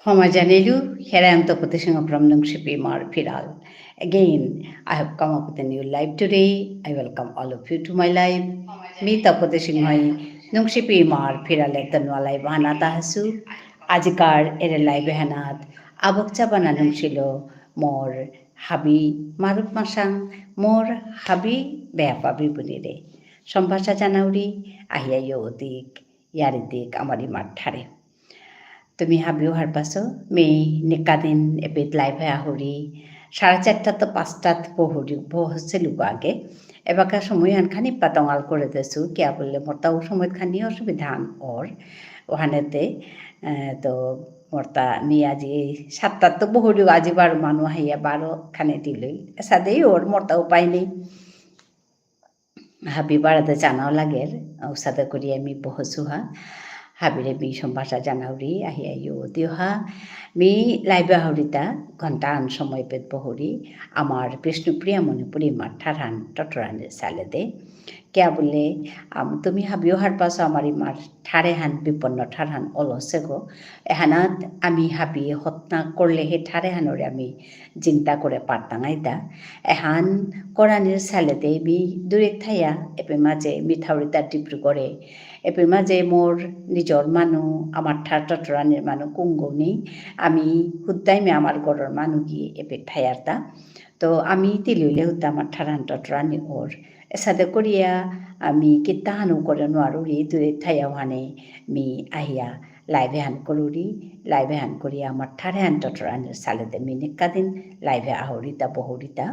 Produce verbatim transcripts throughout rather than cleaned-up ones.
হমা জানেলু, here I am Tapati Singha from Nungshipi Imar Phiral. Again, I have come up with a new live today. I welcome all of you to my live. Me Tapati সিংহই নুংশিপি ইমার ফিরালে তনুয়া live আহানাত আহাসু। আজিকার এরে live এহানাত আবকচা বানা নুংশিল মোর হাবি মারুপ মাসাং, মোর হাবি বেয়াপা বিবুনিরে সম্ভাষা জানাউরি, আহিয়া ইয়ো দিক, ইয়ারি দিক আমার ইমার ঠারে। তুমি হাবিও হারপাসো, মি নিকাদিন এপিত live এ আহুরি, সাড়ে চারটা তো পাঁচটাত বহুরি, বহুসে লুকো আগে। এবাকা সময় হান খানি পাতঙাল করে দেসু, কিয়া বুললে মোরতাও সময় খানি অসুবিধা হান অর। ওহানেতে, এ, তো মোরতা মি আজি সাতটাত তো বহুরি, আজি বারো মানু আহিয়া বারো খানি দিলই। এসাদেই অর, মোরতা উপায় নেই। হাবি বারাতে জানাও লাগের, উসাদে করি আমি বহসুহা। হাবিরে মি সম্ভাষা জানাউরি, আহিয়া ইয়ো দিওহা। মি live এ আহুরিতা, ঘন্টা আন সময় পেত বহুরি, আমার বিষ্ণুপ্রিয়া মণিপুরী ইমার ঠারহান টটরানি সালেদে। কিয়া বুললে, আম, তুমি হাবিও হারপাসো আমার ইমার ঠারেহান, বিপন্ন ঠারহান অলসেগো। এহানাত আমি হাবি হতনা করলে হে ঠারেহানরে আমি জিংতা করে পারতাঙাইতা। এহান করানির সালেদে মি দূরে থাইয়া, এপে মাঝে মি থাউরিতা ডিব্রুগড়ে, এপে মাঝে মোর নিজর মানু, আমার ঠার টটরানির মানু কুঙ্গনি, আমি হুদ্দাই মি আমার গরর মানু গিয়ে এপে থাইয়ারতা। তো আমি তিলুইলে হুদ্দা আমার ঠারহান টটরানি অর। এসাদে করিয়া আমি কিতাহানু করে নোয়ারুরি দূরে থাইয়া ওহানে মি আহিয়া live এহান করুরি, live এহান করিয়া আমার ঠারহান টটরানির সালেদে মি নিকাদিন live এ আহুরিতা বহুরিতা।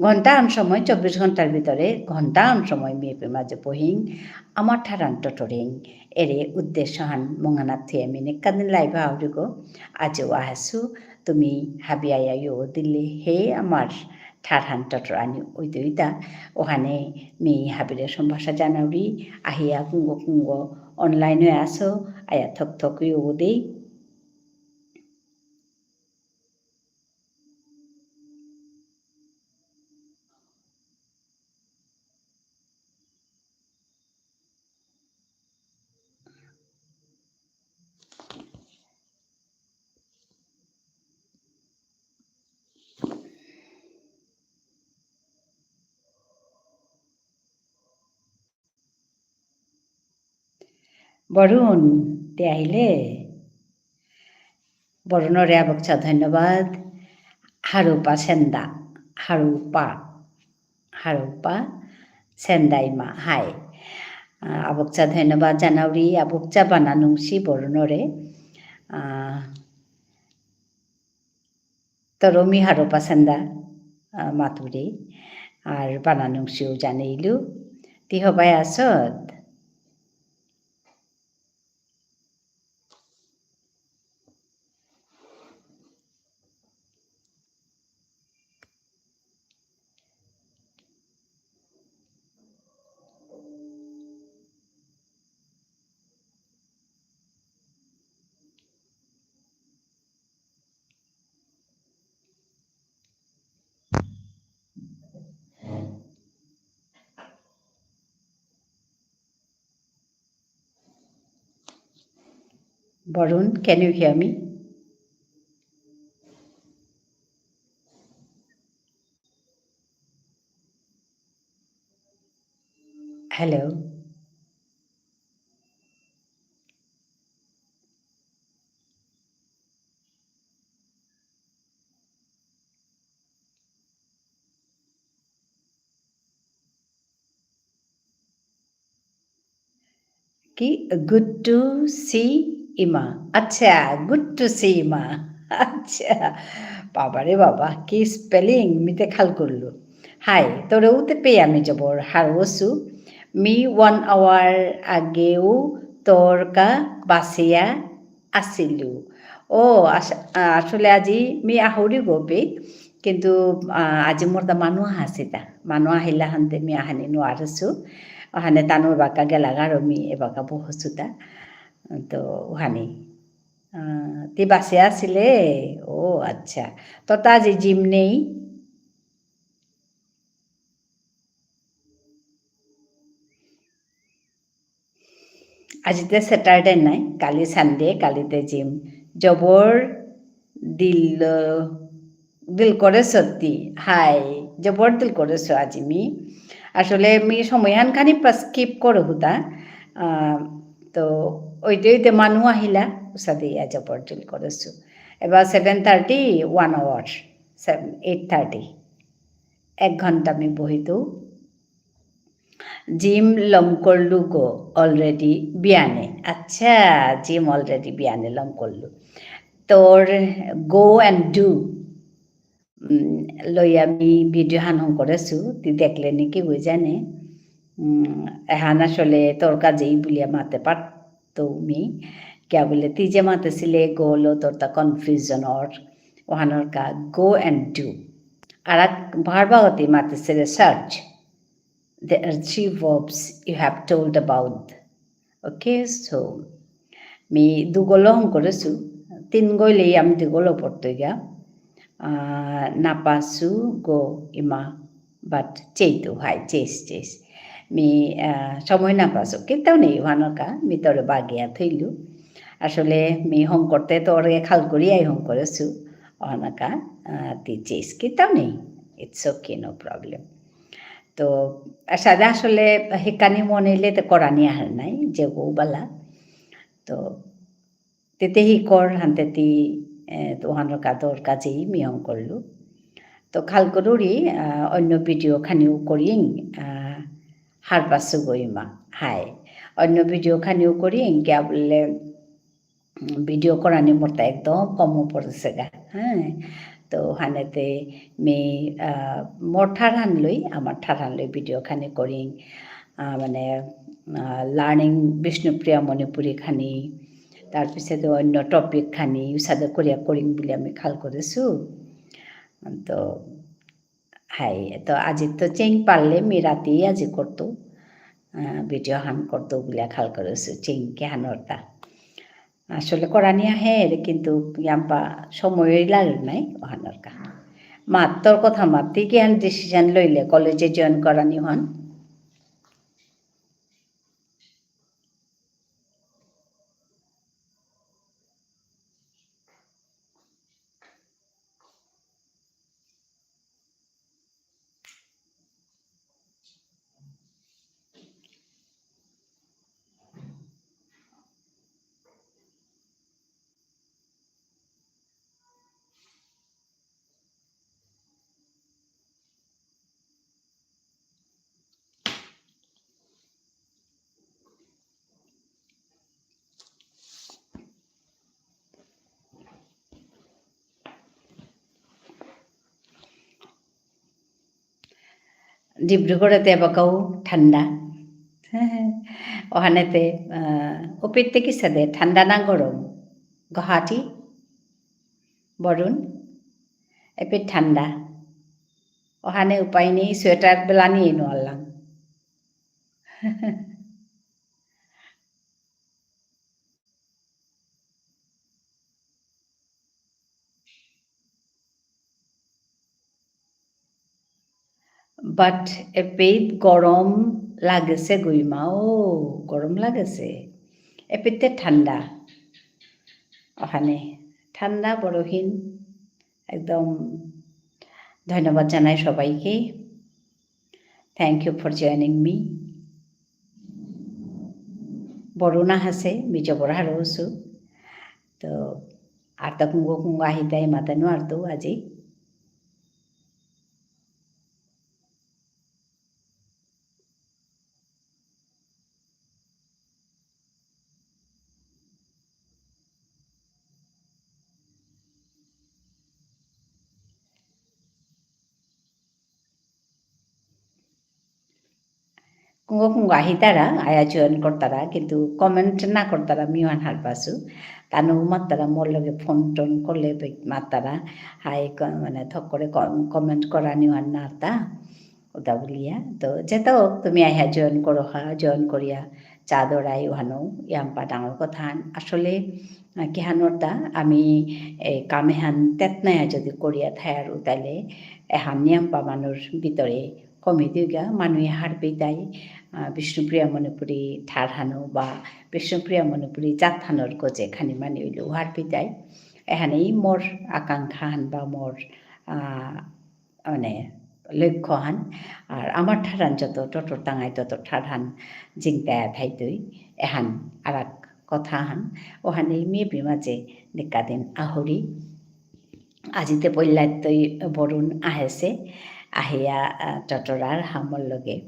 ঘন্টা আন সময়, চব্বিশ ঘন্টার ভিতরে ঘন্টা আন সময় মি এপে মাঝে বহিং, আমার ঠারহান টটরিং, এরে উদ্দেশ্যহান মঙ্গানাত থুয়ে মি নিকাদিন live এ আহুরিগো। আজিও আহাসু, তুমি হাবি আয়া ইয়ো দিলে হে আমার ঠারহান টটরানি ওইদইতা, ওহানে মি হাবিরে সম্ভাষা জানাউরি, আহিয়া কুঙ্গ কুঙ্গ online এ আসো, আয়া থক থক ইয়ো দেই। বরুণ, তে আহিলে? বরুণরে আবকচা ধন্যবাদ। হারৌপা সেন্দা, হারৌপা, হারৌপা সেন্দা ইমা, হাই। আহ, আবকচা ধন্যবাদ জানাউরি, আবকচা বানা নুংশি বরুণরে। আহ, তরমি হারৌপা সেন্দা, আহ, মাতুরি, আর বানা নুংশিও জানেইলু। তি হবাই আসত? Varun, can you hear me? Hello. কি? Good to see ইমা। আচ্ছা, good to see ইমা। আচ্ছা। বাবা রে বাবা, কি spelling, মিতে খাল করলু। হাই, তোরে উতে পেয়ে আমি জবর হারৌসু। মি one hour আগেও তোর কা বাসিয়া আসিলু। ও, আস-, আ, আসলে আজি মি আহুরি গপি, কিন্তু, আ, আজি মোর তা মানু আহাসিতা। মানু আহিলা হানতে মি আহানি নুয়ারসু। আহানে তানুর বাকা গেলাগারো মি এবাকা বহসুতা। তো, ওহানি। আ, তি বাসে আসিলে? ও, আচ্ছা। তোর তা আজি gym নেই? আজিতে Saturday নাই, কালি Sunday, কালিতে gym জবর দিল, দিল করেসু তি। হাই, জবর দিল করেসু আজি মি। আসলে মি সময়হান খানি পা skip করে হুতা। আহ, তো ওইতে ওইতে মানু আহিলা, উসাদে ইয়া জবর দিল করেসু। এবার seven thirty, one hour, seven, eight thirty। এক ঘন্টা মি বহিতু। Gym লম করলু গো already বিয়ানে। আচ্ছা, gym already বিয়ানে লম করলু। তোর go and do, উম, লইয়া মি video হান হঙ করেসু, তি দেখলে নি কি বুঝানে। উম, এহান আসলে তোর কাজেই বুলিয়া মাতে পারতৌ মি। কিয়া বুলে তি যে মাতেসিলে go লো তোর তা confusion অর, ওহানর কা go and do। আর এক verb আগতে মাতেসিলে search। There are three verbs you have told about. Okay, so me দুগলো হঙ করেসু, তিন গইলে আমি দুগলো পড়তইগা। আহ, নাপাসু গো ইমা, but চেইতু হাই, চেস, চেস। মি, আহ, সময় নাপাসু, কিতাও নেই, ওহানকা, মি তোরে বাগিয়া থইলু। আসলে মি হঙ করতে তোরে খাল করিয়াই হঙ করেসু, ওহানকা, আহ, তি চেস, কিতাও নেই। It's okay, no problem. তো, আসাদে আসলে হিকানি মনেইলে তো করানি আহার নাই, যে গো বালা। তো, তেতে হিকর হানতে তি, এ, তো ওহানর কা তোর কাজেই মি হঙ করলু। তো, খাল করুরি, আহ, অন্য video খানিও করিং, আহ, হারপাসু গো ইমা, হাই। অন্য video খানিও করিং, কিয়া বুললে, উম, video করানি মোরতা একদম কম পড়েসেগা, হ্যাঁ। তো হানেতে মি, আহ, মোর ঠারহান লই, আমার ঠারহান লই video খানি করিং, আহ, মানে, আহ, learning বিষ্ণুপ্রিয়া মণিপুরী খানি, তার পিছে তো অন্য topic খানি, উসাদে করিয়া করিং বুলিয়া মি খাল করেসু। তো হাই, তো আজি তো চেইং পারলে মি রাতি আজি করতু, আহ, video হান করতু বুলিয়া খাল করেসু, চেইং কে হানরতা। আসলে করানি আহের, কিন্তু ইয়াম্পা সময় লাগে নাই, ওহানর কা। মাত, তোর কথা মাত, তি কিহান decision লইলে কলেজে join করানি হান? ডিব্রুগড়েতে এবাকাও ঠান্ডা। ওহানেতে, আহ, ওপিতে কিসাদে ঠান্ডা না গরম? গুয়াহাটি? বরুণ? এপে ঠান্ডা। ওহানে উপায় নেই, sweater বেলানি এনো আল্লাং। But এপিত গরম লাগেসে গুইমা, ও, গরম লাগেসে। এপিতে ঠান্ডা। ওহানে ঠান্ডা বড়হিন। একদম ধন্যবাদ জানাই সবাইকে। Thank you for joining me. Barun আহেসে, মি জবর হারৌ অসু। তো, আর তো কুঙগ কুঙগ আহিতাই মাতে নুয়ারতু আজি। কুঙগ কুঙগ আহিতারা, আয়া join করতারা, কিন্তু comment না করতারা, মি ওহান হারপাসু। তানু মাত্তারা, মোর লগে phone টোন করলে বে-, মাত্তারা, হাই ক-, মানে, থক করে ক-, comment করানি ওহান নারতা। উতা বুলিয়া। তো, যেতা হোক, তুমি আয়া join করো হা, join করিয়া চা দরাই ওহানো, ইয়াম্পা ডাঙর কথা হান। আসলে, আহ, কিহানরতা, আমি, এ, কাম এহান তেতনায়া যদি করিয়া থায়ার উতাইলে, এহান নিয়াম্পা মানুর ভিতরে কমি দিগা মানুয়ে হারপিতাই, আহ, বিষ্ণুপ্রিয়া মণিপুরী ঠারহানো বা বিষ্ণুপ্রিয়া মণিপুরী জাতহানোর গজে খানি মানুয়ে ইলু হারপিতাই। এহানেই মোর আকাঙ্ক্ষাহান বা মোর, আহ, মানে, লক্ষ্যহান। আর আমার ঠারহান যত টটর তাঙাই তত ঠারহান জিংতায়া থাইতই। এহান আরাক কথাহান। ওহানেই মি এপি মাঝে নিকাদিন আহুরি। আজিতে পইলাত্তই বরুণ আহেসে, আহিয়া, আহ, টটরার হামর লগে।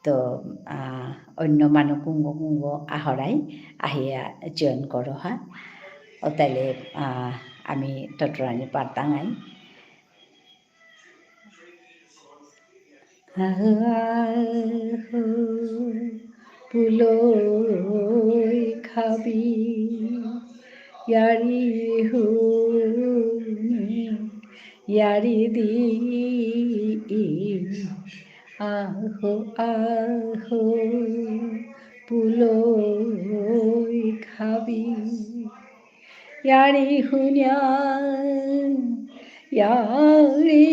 তো, আহ, অন্য মানু কুঙগ কুঙগ আহরাই, আহিয়া join করো হা। ও তাইলে, আহ, আমি টটরানি পারতাঙাই। আহো, আহো, পুলই খাবি, য়ারি হুনি, য়ারি দি। আহো, আহো, পুলই খাবি। য়ারি হুনিয়া, য়ারি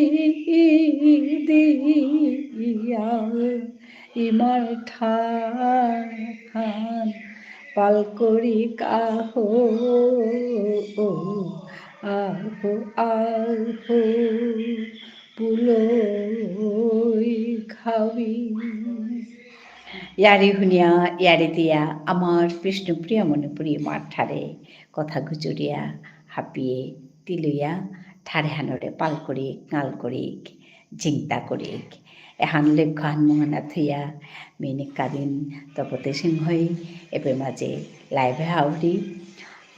দিয়া, ইমার ঠারহান পাল করিক আহো, আহো, আহো, পুলই খাবি। য়ারি হুনিয়া, য়ারি দিয়া, আমার বিষ্ণুপ্রিয়া মণিপুরী মার ঠারে কথা গুজুরিয়া, হাবিয়ে, তিলয়া, ঠারহানরে পাল করিক, ঙাল করিক, জিংতা করিক। এহান লক্ষ্যহান মুঙহানাত থইয়া, মি নিকাদিন তপতী সিংহই, এপে মাঝে live এ আহুরি,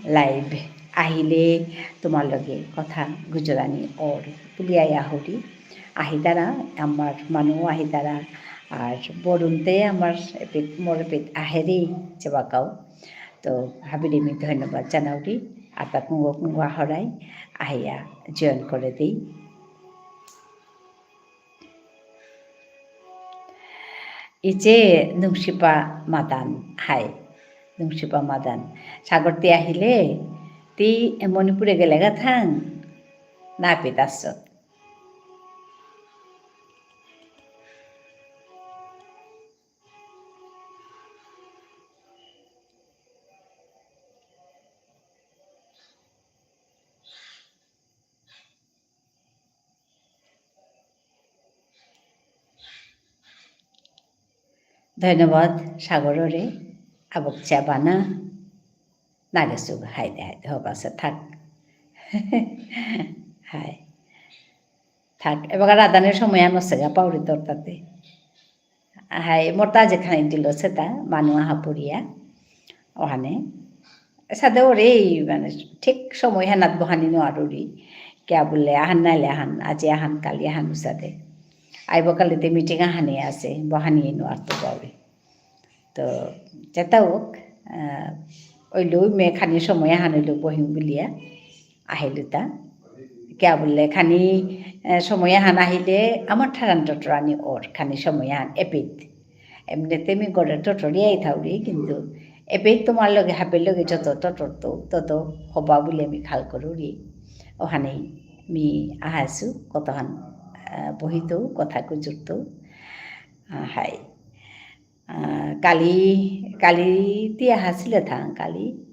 live আহিলে তোমার লগে কথা গুজরানি অর বুলিয়া আহুরি। আহিতারা, আমার মানু আহিতারা, আর বরুণতে আমার এপেইত, মোর এপেইত আহেরি যেবাকাউ। তো হাবিরে মি ধন্যবাদ জানাউরি, আর তা কুঙগ কুঙগ আহরাই, আহিয়া join করে দেই। ইচে নুংশিপা মাদান, হাই, নুংশিপা মাদান। সাগর তি আহিলে, তি মণিপুরে গেলেগা থাং, না পিতাসত। ধন্যবাদ সাগররে, আবক চা বানা, নাগেসুগ, হাই দে, হাই দে, হবাসে থাক। হাই। থাক, এবার রাধানের সময় আনো সেগা পাউরি তোর তাতে। হাই, মোর তা যেখানে দিল সেটা, মানু আহা পড়িয়া, ওখানে। সাদে ওরে, এই, মানে, ঠিক সময় হানাত বহানি নোয়ারুরি। কিয়া বুললে, আহান নাইলে আহান, আজি আহান, কালি আহান উসাদে। আইব কালিতে meeting আহানি আছে, বহানি নোয়ারতো পাউরি। তো, যেটা হোক, আহ, ওইলো মে খানি সময় আহান ওইলো বহিম বুলিয়া। আহিলুতা। কিয়া বুললে খানি, এ, সময় আহান আহিলে আমার ঠারহান টটরানি অর, খানি সময় আহান এপেইত। এমনিতে মি গড়ে টটরিয়াই থাউরি, কিন্তু এপেইত তোমার লগে হাবির লগে যত টটরতো, তত হবা বুলে মি খাল করুরি। ওখানেই মি আহাসু, কতহান, আ, বহিতো, কথা গুজুরতো। আ, হাই। আ, কালি, কালি তি আহাসিলে থাং, কালি।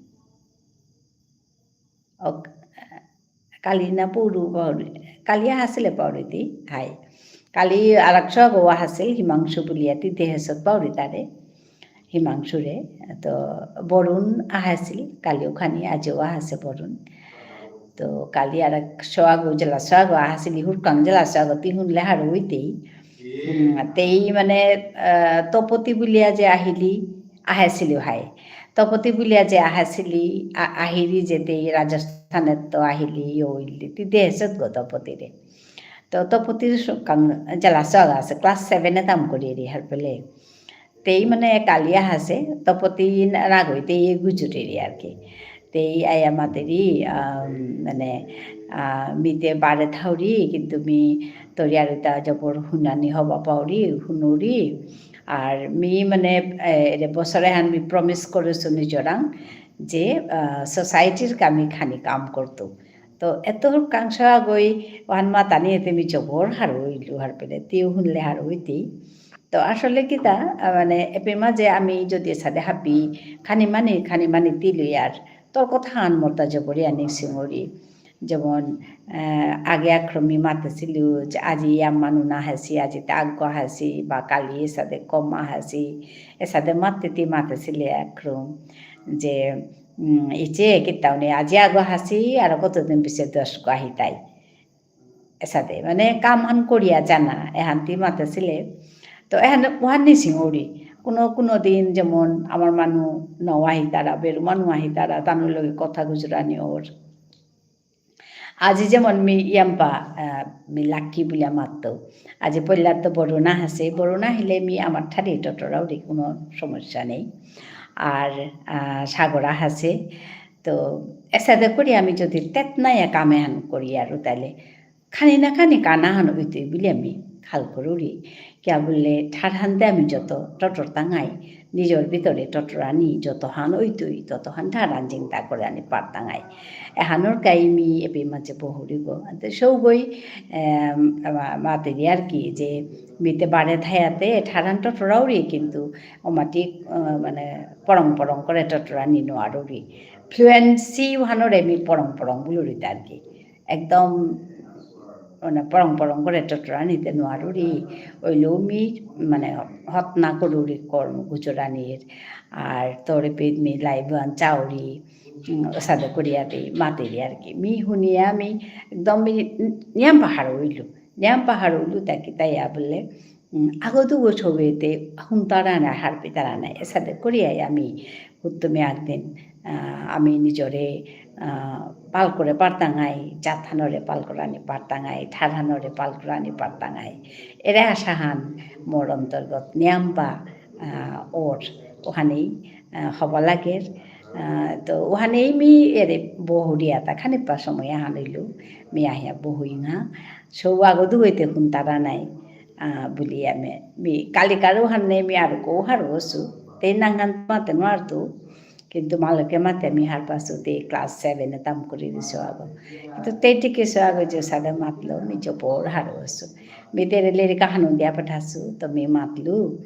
ওক, কালি না পৌরু পাউরি, কালি আহাসিলে পাউরি তি, হাই। কালি আরাক সৌ আগ আহাসিল, হিমাংশু বুলিয়া তি দেহেসত পাউরি তারে, হিমাংশুরে। তো বরুণ আহাসিল, কালিও খানি আজিও আহাসে বরুণ। তো কালি আরাক সৌ আগ, জেলা সৌ আগ আহাসিলি, হুরকাং জেলা সৌ আগ তি হুনলে হারৌ ইতেই। উম, তেই মানে, আহ, তপতি বুলিয়া যে আহিলি, আহাসিলি হাই। তপতি বুলিয়া যে আহাসিলি, আ-, আহিরি যে তেই রাজস্থানেত্ত আহিলি, ইয়ো ইলি, তি দেহেসত গো তপতিরে। তো তপতির স-, কাং-, জেলা সৌ আগ আসে, class seven এ তাম করিরি হারপেলে। তেই মানে কালি আহাসে, তপতি না-, নাগই, তেই গুজুরিরি আর কি। তেই আয়া মাতেরি, আম, মানে, আ, মিতে বারে থাউরি, কিন্তু মি তরিয়ারিতা জবর হুনানি হবা পাউরি, হুনুরি। আর মি মানে, এ, এরে বছর এহান মি promise করেসু নিজরাং যে, আ, society র কামি খানি কাম করতু। তো এত হুরকাং সৌ আগই ওহান মাতানি এতে মি জবর হারৌ ইলু হারপেলে, তিও হুনলে হারৌ ইতি। তো আসলে কিতা, আহ, মানে, এপেই মাঝে আমি যদি এসাদে হাবি, খানি মানি, খানি মানি তিলু ইয়ার, তোর কথাহান মোরতা জবরিয়া নিংসিং অরি। যেমন, আহ, আগে আক্রমি মাতেসিলু যে আজি ইয়াম মানু না হাসি, আজি তে আগ হাসি, বা কালি এসাদে কম হাসি, এসাদে মাতে তি মাতেসিলে আক্রম। যে, উম, ইচে কিতাও নেই, আজি আগ হাসি, আর কতদিন পিছে দশ গো আহিতাই। এসাদে, মানে, কামহান করিয়া জানা, এহান তি মাতেসিলে। তো এহান, ওহান নিংসিং অরি। কোনো, কোনো দিন যেমন আমার মানু নাও আহিতারা, বেরু মানু আহিতারা, তানুর লগে কথা গুজরানি অর। আজি যেমন মি ইয়াম্পা, আহ, মি লাকি বুলিয়া মাততো। আজি পল্লার তো বরুণা আছে, বরুণা হইলে মি আমার ঠারে টটরাউরি কোনো সমস্যা নেই। আর, আহ, সাগরা আছে। তো এসাদে করি আমি যদি তেতনায়া কাম এহান করি আর উতালে খানি না খানি কানাহান অইতই বুলি আমি খাল করুরি। কিয়া বুললে ঠারহানতে আমি যত টটর তাঙাই, নিজর ভিতরে টটরানি যতহান অইতই, ততহান ঠারহান চিন্তা করে আনি পারতাঙাই। এহানর কাই মি এপেই মাঝে বহুরিগ। আনতে সৌগই, এম, মা-, মাতেরি আর কি যে মিতে বারে থায়াতে ঠারহান টটরাউরি কিন্তু অমাটিক, আহ, মানে পরং পরং করে টটরানি নোয়ারুরি। Fluency ওহানরে মি পরং পরং বুলুরিতা আর কি। একদম মানে পরং পরং করে টটরানিতে নোয়ারুরি, অইলেও মি মানে হতনা করুরি কর্ম গুজরানির। আর তোরে পেট মি live আন চাউরি, উম, সাদে করিয়াতে মাতেরি আর কি। মি হুনিয়া মি একদম মি নিয়াম পাহাড় অইলু। নিয়াম পাহাড় অইলু তাকি তাইয়া বুললে, উম, আগো দুগো ছবিতে হুনতারা না, হারপিতারা না। এসাদে করিয়াই আমি হুত্তুমে একদিন, আহ, আমি নিজরে, আহ, পাল করে পারতাঙাই, জাতহানরে পাল করানি পারতাঙাই, ঠারহানরে পাল করানি পারতাঙাই। এরে আশাহান মোর অন্তর্গত নিয়াম্পা, আহ, ওর ওহানেই, আহ, হবা লাগের। আহ, তো ওহানেই মি এরে বহুরিয়াতা খানিপা সময় আহান অইলু, মি আহিয়া বহুইঙা। সৌ আগো দুগইতে হুনতারা নাই। আহ, বুলি আমি, মি কালিকারও হারনে মি আর কৌ হারৌ অসু। তে নাঙহান মাতে নোয়ারতু। কিন্তু মালকে মাতে মি হারপাসু তে class seven এ তাম করি দিসু আগো। কিন্তু তে টিকেসু আগো যে সাদে মাতলো, মি জবর হারৌ অসু। মি তেরে লেরিক আহান দিয়া পাঠাসু, তো মি মাতলু।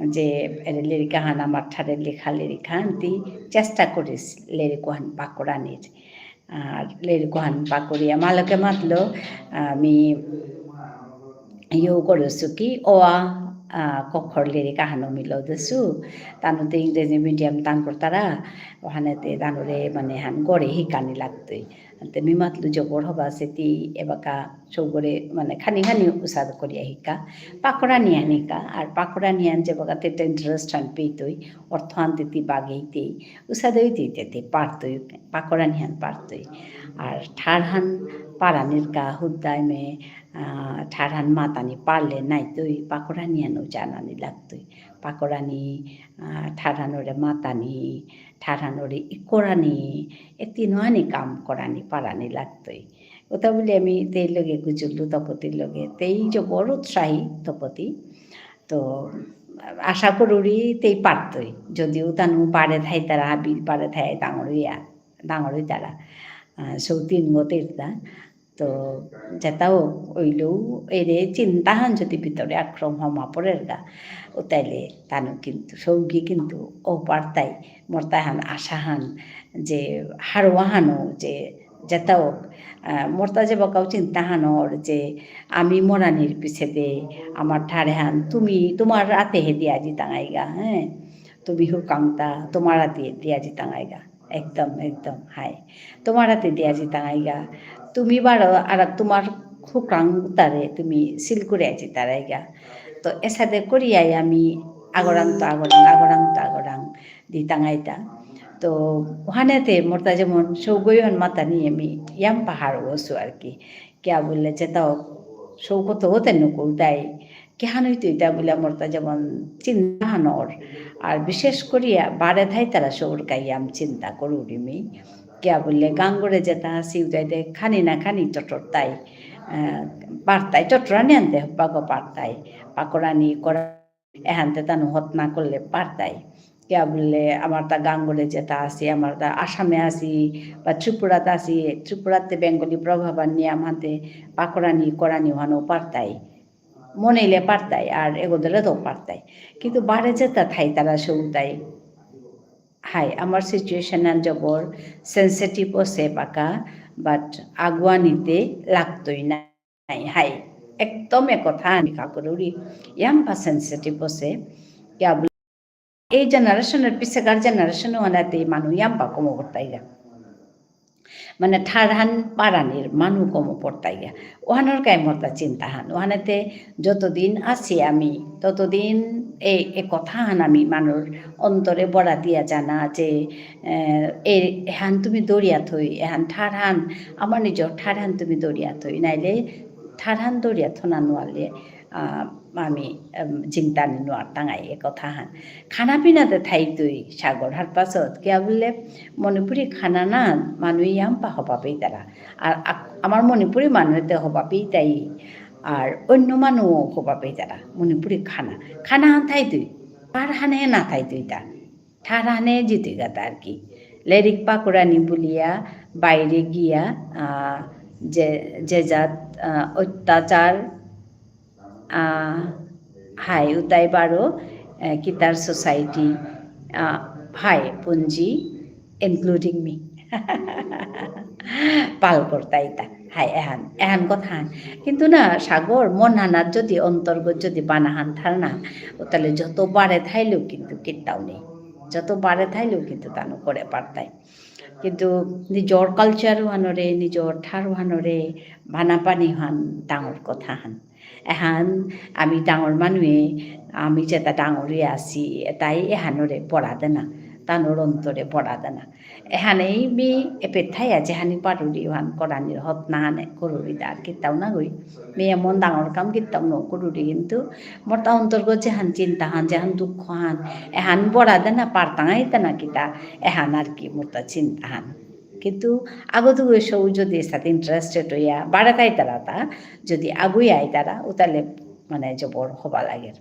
যে এরে লেরিক আহান আমার ঠারে লেখা লেরিক আহান তি চেষ্টা করিস লেরিক আহান পাকরানির। আর লেরিক আহান পাকরিয়া মালকে মাতলো, আমি ইয়ো করেসু কি, অ, আ, আ, ক খর লেরিক আহানও মি লদেসু, তানুতে ইংরেজি medium তাঙ করতারা, ওহানেতে তানুরে মানে হান গরে হিকানি লাগতই। আনতে মি মাতলু জবর হবা সেতি এবাকা সৌগরে মানে খানি খানি উসাদ করিয়া হিকা, পাকরানিহান হিকা, আর পাকরানিহান যেবাকা তে interest হান পেইতই, অর্থহান তে তি বাগেইতেই, উসাদে অইতেই তে তে পারতই, পাকরানিহান পারতই। আর ঠারহান পারানির কা হুদ্দায় মে, আহ, ঠারহান মাতানি পারলে নাইতই, পাকরানিহানও জানানি লাগতই। পাকরানি, আহ, ঠারহানরে মাতানি, ঠারহানরে ইকরানি, এ তিনহানি কাম করানি পারানি লাগতই। ওটা বলে আমি তেই লগে গুজুল্লু তপতির লগে, তেই জবর উৎসাহী তপতি। তো আশা করুরি তেই পারতই। যদিও তানু বারে থাইতারা, হাবি বারে থাই ডাঙরিয়া, ডাঙরিতারা। আহ, সৌ তিন গো তেরতা। তো যেতাও অইলেও এরে চিন্তাহান যদি ভিতরে আক্রম হমা পড়েরগা, ও তাইলে তানু কিন্তু সৌগি কিন্তু ও পারতাই, মোর তাহান আশাহান যে হারৌহানও যে যেতাও, আহ, মোর তা যেবাকাও চিন্তাহান অর যে আমি মরানির পিছেদে আমার ঠারহান তুমি, তোমার আতে হে দিয়া জিতাঙাইগা, হ্যাঁ? তুমি হুরকাংতা, তোমার আতে দিয়া জিতাঙাইগা। একদম, একদম, হাই। তোমার আতে দিয়া জিতাঙাইগা। তুমি বারো, আর তোমার হুরকাংতারে তুমি সিল করে জিতারাইগা। তো এসাদে করিয়াই আমি আগরাং তো আগরাং, আগরাং তো আগরাং দিতাঙাইতা। তো ওহানেতে মোরতা যেমন সৌগই অহান মাতানি আমি ইয়াম্পা হারৌ অসু আর কি। কিয়া বুললে যেতাও সৌ কত হতে নুকুলতাই। কিহান অইতই তা বুলে মোরতা যেমন চিন্তাহান অর। আর বিশেষ করিয়া বারে থাইতারা সৌর কা ইয়াম চিন্তা করুরি মি। কিয়া বুললে গাঙরে যেতা আসি উতাইতে খানি না খানি টটরতাই, আহ, পারতাই, টটরানি আনতে হব্বাগো পারতাই। পাকরানি করা এহানতে তানু হতনা করলে পারতাই। কিয়া বুললে, আমার তা গাঙরে যেতা আসি, আমার তা আসামে আসি, বা ত্রিপুরাত আসি, ত্রিপুরাতে বেঙ্গলি প্রভাব আর নিয়াম হাতে পাকরানি করানি ওহানো পারতাই। মনেইলে পারতাই, আর এগোদরে তো পারতাই। কিন্তু বারে যেতা থাইতারা সৌতাই। হাই, আমার situation আন জবর sensitive অসে পাকা, but আগুয়ানিতে লাগতই না। নাই, হাই। একদম এ কথা আমি কাকুরুরি। ইয়াম্পা sensitive অসে। কিয়া বুলে, এই generation এর পিছেকার generation ওহানাতে মানু ইয়াম্পা কম করতাইগা। মানে ঠারহান পারানির মানু কম পড়তাইগা। ওহানর কাই মরতা চিন্তাহান। ওহানাতে যতদিন আছি আমি, ততদিন এই, এ কথাহান আমি মানুর অন্তরে বড়া দিয়া জানা যে, এ, এ, এহান তুমি দরিয়া থই, এহান ঠারহান, আমার নিজর ঠারহান তুমি দরিয়া থই। নাইলে ঠারহান দরিয়া থনা নোয়ালে, আ, আমি, এম, জিংতানি নোয়ারতাঙাই এ কথাহান। খানা পিনাতে থাইতই সাগর হারপাসত, কিয়া বুললে মণিপুরী খানা না মানু ইয়াম্পা হবা পেইতারা। আর আক-, আমার মণিপুরী মানুতে হবা পেইতাই, আর অন্য মানুও হবা পেইতারা মণিপুরী খানা। খানাহান থাইতই, ঠারহানে না থাইতই তা। ঠারহানে জিতই গাতা আর কি। লেরিক পাকুরানি বুলিয়া বাইরে গিয়া, আ, যে, যে জাত, আ, অত্যাচার, আ, হাই উতাই বারো, এ, কিতার society, আ, হাই পুঞ্জি, including me। পাল করতাইতা। হাই এহান, এহান কথাহান। কিন্তু না, সাগর, মনহানাত যদি অন্তর্গত যদি বানাহান থার না, ও তাহলে যত বারে থাইলেও কিন্তু কিত্তাও নেই। যত বারে থাইলেও কিন্তু তানু করে পারতাই। কিন্তু নিজর culture ওহানরে, নিজর ঠার ওহানরে, বানাপানি হান ডাঙর কথাহান। এহান আমি ডাঙর মানুয়ে, আমি যেতা ডাঙর ইয়া আছি, এতাই এহানরে পড়া দেনা, তানুর অন্তরে পড়া দেনা। এহানেই মি এপেথাইয়া যেহানি পারুরি ওহান করানির হতনাহানে করুরি দার কিতাও না গই। মি এমন ডাঙর কাম কিতাও ন করুরি কিন্তু মোরতা অন্তর্গত যেহান চিন্তাহান, যেহান দুঃখহান, এহান বড়া দেনা পারতাঙাই তেনা কিতা, এহান আর কি মোরতা চিন্তাহান। কিন্তু আগত গই সৌ যদি এসাদে interested হইয়া বাড়াত আইতারা তা, যদি আগুই আইতারা, উতালে মানে জবর হবা লাগের।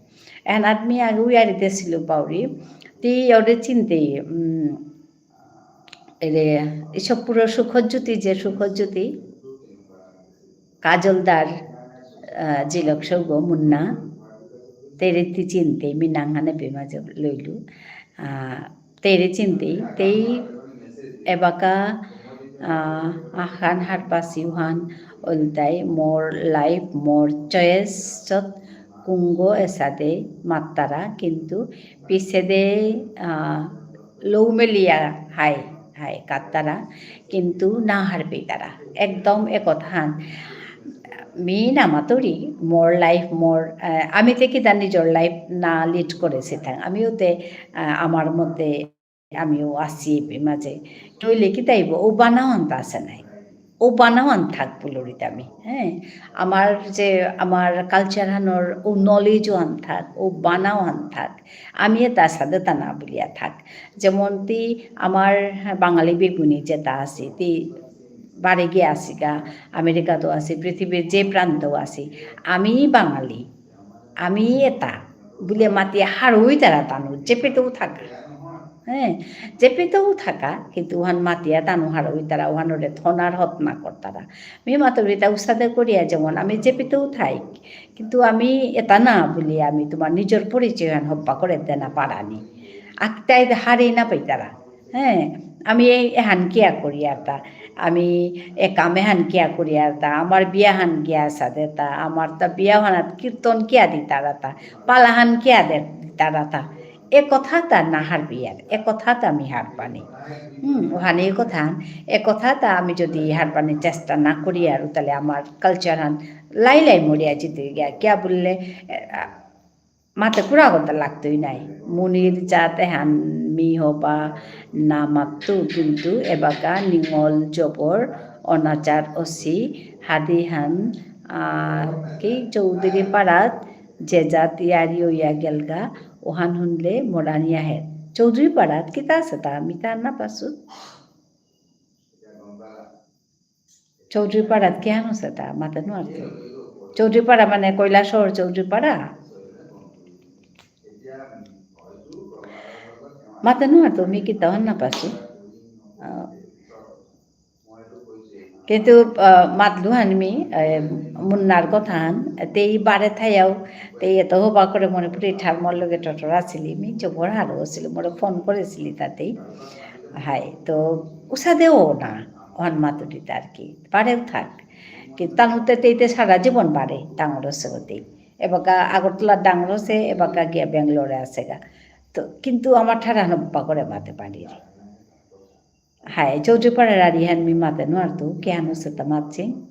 এহান আদমি আগুই আরিতে ছিল পাউরি, তি ওরে চিনতে, উম, এরে, ইসব পুরো সুখজ্যোতি যে সুখজ্যোতি, কাজলদার, আহ, জিলক সৌগ মুন্না, তেরে তি চিনতে, মি নাঙহানে বেমাজে লইলু। আহ, তেরে চিনতে, তেই এবাকা, আহ, আহান হারপাসি উহান, ওলতাই, more life, more choice, চত কুঙ্গ এসাদে মাত্তারা, কিন্তু পিছেদে, আহ, লৌমেলিয়া হাই, হাই, কাত্তারা, কিন্তু না হারপেইতারা। একদম এ কথাহান। মি না মাতুরি, more life, more, আহ, আমি তে কিতা নিজর life না lead করেছি থাং। আমিও তে, আহ, আমার মধ্যে আমিও আছি এপি মাঝে। নইলে কিতা ইব? ও বানাওয়ান তা আছে নাই। ও বানাওয়ান থাক বুলুরিতা আমি, হ্যাঁ? আমার যে, আমার culture হানর ও knowledge ওয়ান থাক, ও বানাওয়ান থাক। আমি এতা সাদে তা না বুলিয়া থাক। যেমন তি আমার বাঙালি বেগুনি যেতা আছে, তি বারে গিয়া আসিগা, আমেরিকাত আসি, পৃথিবীর যে প্রান্ত আসি, আমি বাঙালি। আমি এতা বুলে মাতিয়া হারৌ ইতারা তানু, যেপেতেও থাকা। হ্যাঁ, যেপেতেও থাকা, কিন্তু ওহান মাতিয়া তানু হারৌ ইতারা, ওহানরে থনার হতনা করতারা। মি মাতুরিতা উসাদে করিয়া যেমন আমি যেপেতেও থাই, কিন্তু আমি এতা না বুলি আমি তোমার নিজর পরিচয় হান হব্বা করে দেনা পারানি। আকতাই হারি না পাইতারা। হ্যাঁ, আমি এই এহান কিয়া করিয়ার তা, আমি এ কাম এহান কিয়া করিয়ার তা, আমার বিয়া হান কিয়া সাদে তা, আমার তা বিয়া হানাত কীর্তন কিয়া দিতারা তা, পালাহান কিয়া দে-, দিতারা তা। এ কথা তা না হারপিয়ার, এ কথা তা আমি হারপানি। হুম, ওহানে এ কথা, এ কথা তা আমি যদি হারপানি চেষ্টা না করিয়ার, তাহলে আমার culture হান লাই লাই মরিয়া জিতে গিয়া। কিয়া বুললে, এ, আ, মাতে কুড়া কথা লাগতই নাই। মুনির জাত এহান মি হবা না মাতু, কিন্তু এবাকা নিঙল জবর অনাচার অসি হাদিহান, আহ, কি চৌধুরী পাড়াত যে জাত ইয়ারি অইয়া গেলগা, ওহান হুনলে মরানি আহের। চৌধুরী পাড়াত কিতা আছে তা? মি তা না পাসু। চৌধুরীপাড়াত কিহান আছে তা মাতে নুয়ারতো। চৌধুরীপাড়া মানে কৈলাসহর চৌধুরীপাড়া। মাতে নুয়ারতু, মি কিতাও হান না পাসু। আহ, কিন্তু, আহ, মাতলু হান মি, আহ, মুন্নার কথা হান, তেই বারে থাইয়াও, তেই এত হবা করে মণিপুরী ঠার মোর লগে টটর আসিলি, মি জবর হারৌ আসিলি, মোরে ফোন করেসিলি তাতেই। হাই, তো উসাদেও না, ওহান মাতুরিতা আর কি, বারেও থাক। কিন্তু তানুতে তেইতে সারা জীবন বারে, ডাঙর আসে গতেই। এবাকা আগরতলা ডাঙর আসে, এবাকা গিয়া ব্যাঙ্গালোরে আসেগা। তো, কিন্তু আমার ঠারহান হবা করে মাতে পারিরি। হাই, চৌধুরীপাড়ার আর ইহান মি মাতে নুয়ারতু, কিহান অসে তা মাতচি।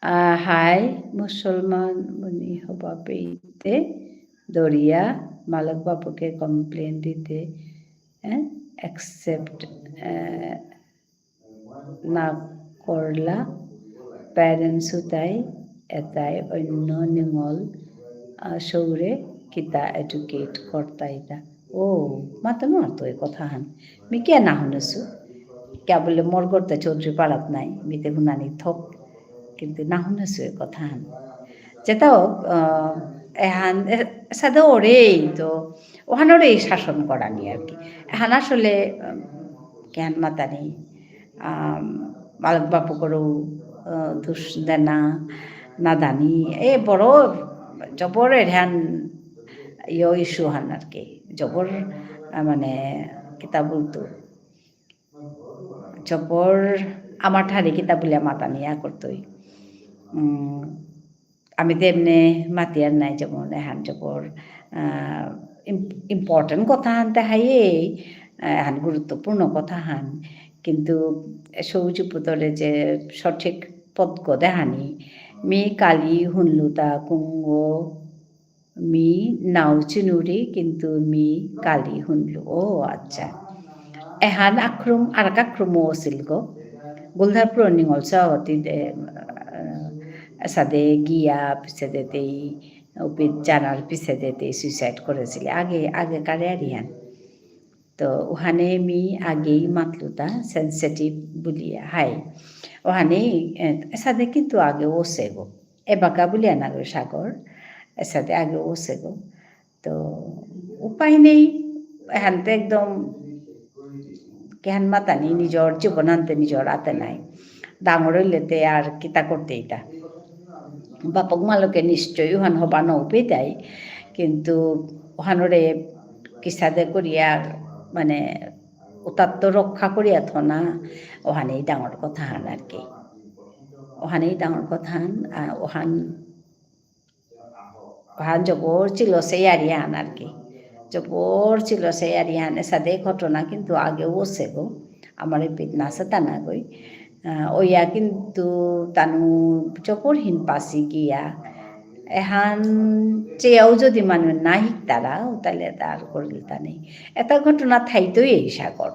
আহ, হাই, মুসলমান মুনি হবা পেইতে দরিয়া, মালক বাপুকে complain দিতে, হ্যাঁ, accept, আহ, না করলা, parents উতাই, এতাই অন্য নিঙল, আহ, সৌরে কিতা educate করতাইতা। ও, মাতে নুয়ারতু এ কথাহান। মি কিয়া না হুনেসু? কিয়া বুলে মোর ঘরতে চৌধুরীপাড়াত নাই, মিতে হুনানি থক। কিন্তু না হুনেসু এ কথাহান। যেতাও, আহ, এহান, এ, এসাদে ওরেই তো, ওহানরেই শাসন করানি আর কি। এহান আসলে, উম, কিহান মাতানি, আম, মালক বাপুকরেও, আহ, দুষ দেনা, নাদানি, এ বড় জবর এহান ইয় issue হান আর কি। জবর, আহ, মানে, কিতা বুলতু, জবর আমার ঠারে কিতা বুলিয়া মাতানি ইয়া করতই। উম, আমি তো এমনে মাতিয়ার নাই, যেমন এহান জবর, আহ, ইম-, important কথাহান তে হাইয়ে, আহ, এহান গুরুত্বপূর্ণ কথাহান। কিন্তু সৌজি পুতরে যে সঠিক পথগ দেহানি, মি কালি হুনলু তা কুঙগ মি নাও চিনুরি, কিন্তু মি কালি হুনলু। ও আচ্ছা। এহান আক্রম, আরাক আক্রম অসিলগ। গোলধারপুর নিঙল সভাপতি দে, আহ, এসাদে গিয়া, পিছেদে তেই, উপিত জানার পিছেদে তেই suicide করেসিলে। আগে, আগেকারে আর ইহান। তো ওহানে মি আগেই মাতলুতা sensitive বুলিয়া, হাই। ওহানে, এ, এসাদে কিন্তু আগে অসেগ। এবাকা বুলিয়া নাগই সাগর, এসাদে আগে অসেগ। তো উপায় নেই, এহানতে একদম কিহান মাতানি, নিজর জীবনহানতে নিজর আতে নাই। ডাঙর অইলেতে আর কিতা করতে ইতা। বাপক মালকে নিশ্চয় ওহান হবা নৌপেইতাই, কিন্তু ওহানরে কিসাদে করিয়া, মানে, উতাত্ত রক্ষা করিয়া থনা, ওহানেই ডাঙর কথাহান আর কি। ওহানেই ডাঙর কথাহান, আহ, ওহান ওহান জবর চিলসে ইয়ারিহান আর কি। জবর চিলসে ইয়ারিহান, এসাদে ঘটনা কিন্তু আগেও অসেগ। আমার এপিত নাসে তা নাগই। আহ, ওইয়া কিন্তু তানু জবর হিনপাসি গিয়া। এহান চেয়াও যদি মানু না হিকতারা, তাহলে তার করিল তা নেই। এতা ঘটনা থাইতই এই সাগর।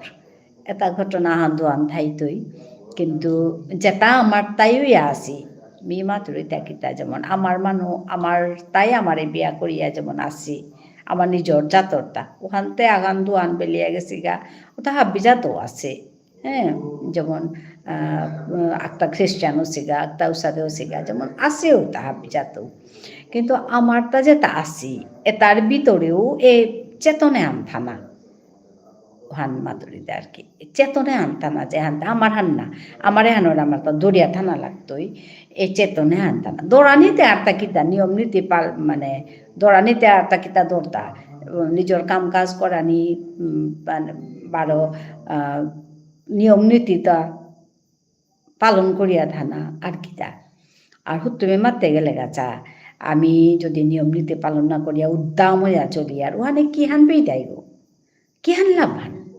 এতা ঘটনা আহান দুহান থাইতই। কিন্তু যেতা আমার তাই অইয়া আসি, মি মাতুরিতা কিতা যেমন আমার মানু, আমার তাই আমারে বিয়া করিয়া যেমন আসি, আমার নিজর জাতরতা। ওহানতে আহান দুহান বেলিয়া গেসিগা, ওতা হাবি জাতও আসে। হ্যাঁ, যেমন, আহ, আক্তা Christian অসিগা, আক্তা উসাদে অসিগা, যেমন আসে ওতা হাবি জাতও। কিন্তু আমারতা যেতা আসি, এতার ভিতরেও এ চেতনে আনতানা। ওহান মাতুরিতা আর কি। চেতনে আনতানা যে হানতে আমার হান না, আমার এহানর আমার তো দরিয়া থানা লাগতই। এই চেতনে আনতানা। দরানিতে আর তা কিতা নিয়ম নীতি পাল-, মানে, দরানিতে আর তা কিতা দরতা। নিজর কাম কাজ করানি, উম, মানে, বারো, আহ, নিয়ম নীতি তা পালন করিয়া থানা আর কিতা। আর হুতুমে মাতে গেলেগা চা, আমি যদি নিয়ম নীতি পালন না করিয়া উদ্দাম হইয়া চলি আর ওহানে কিহান বেইদাইব? কিহান লাভহান?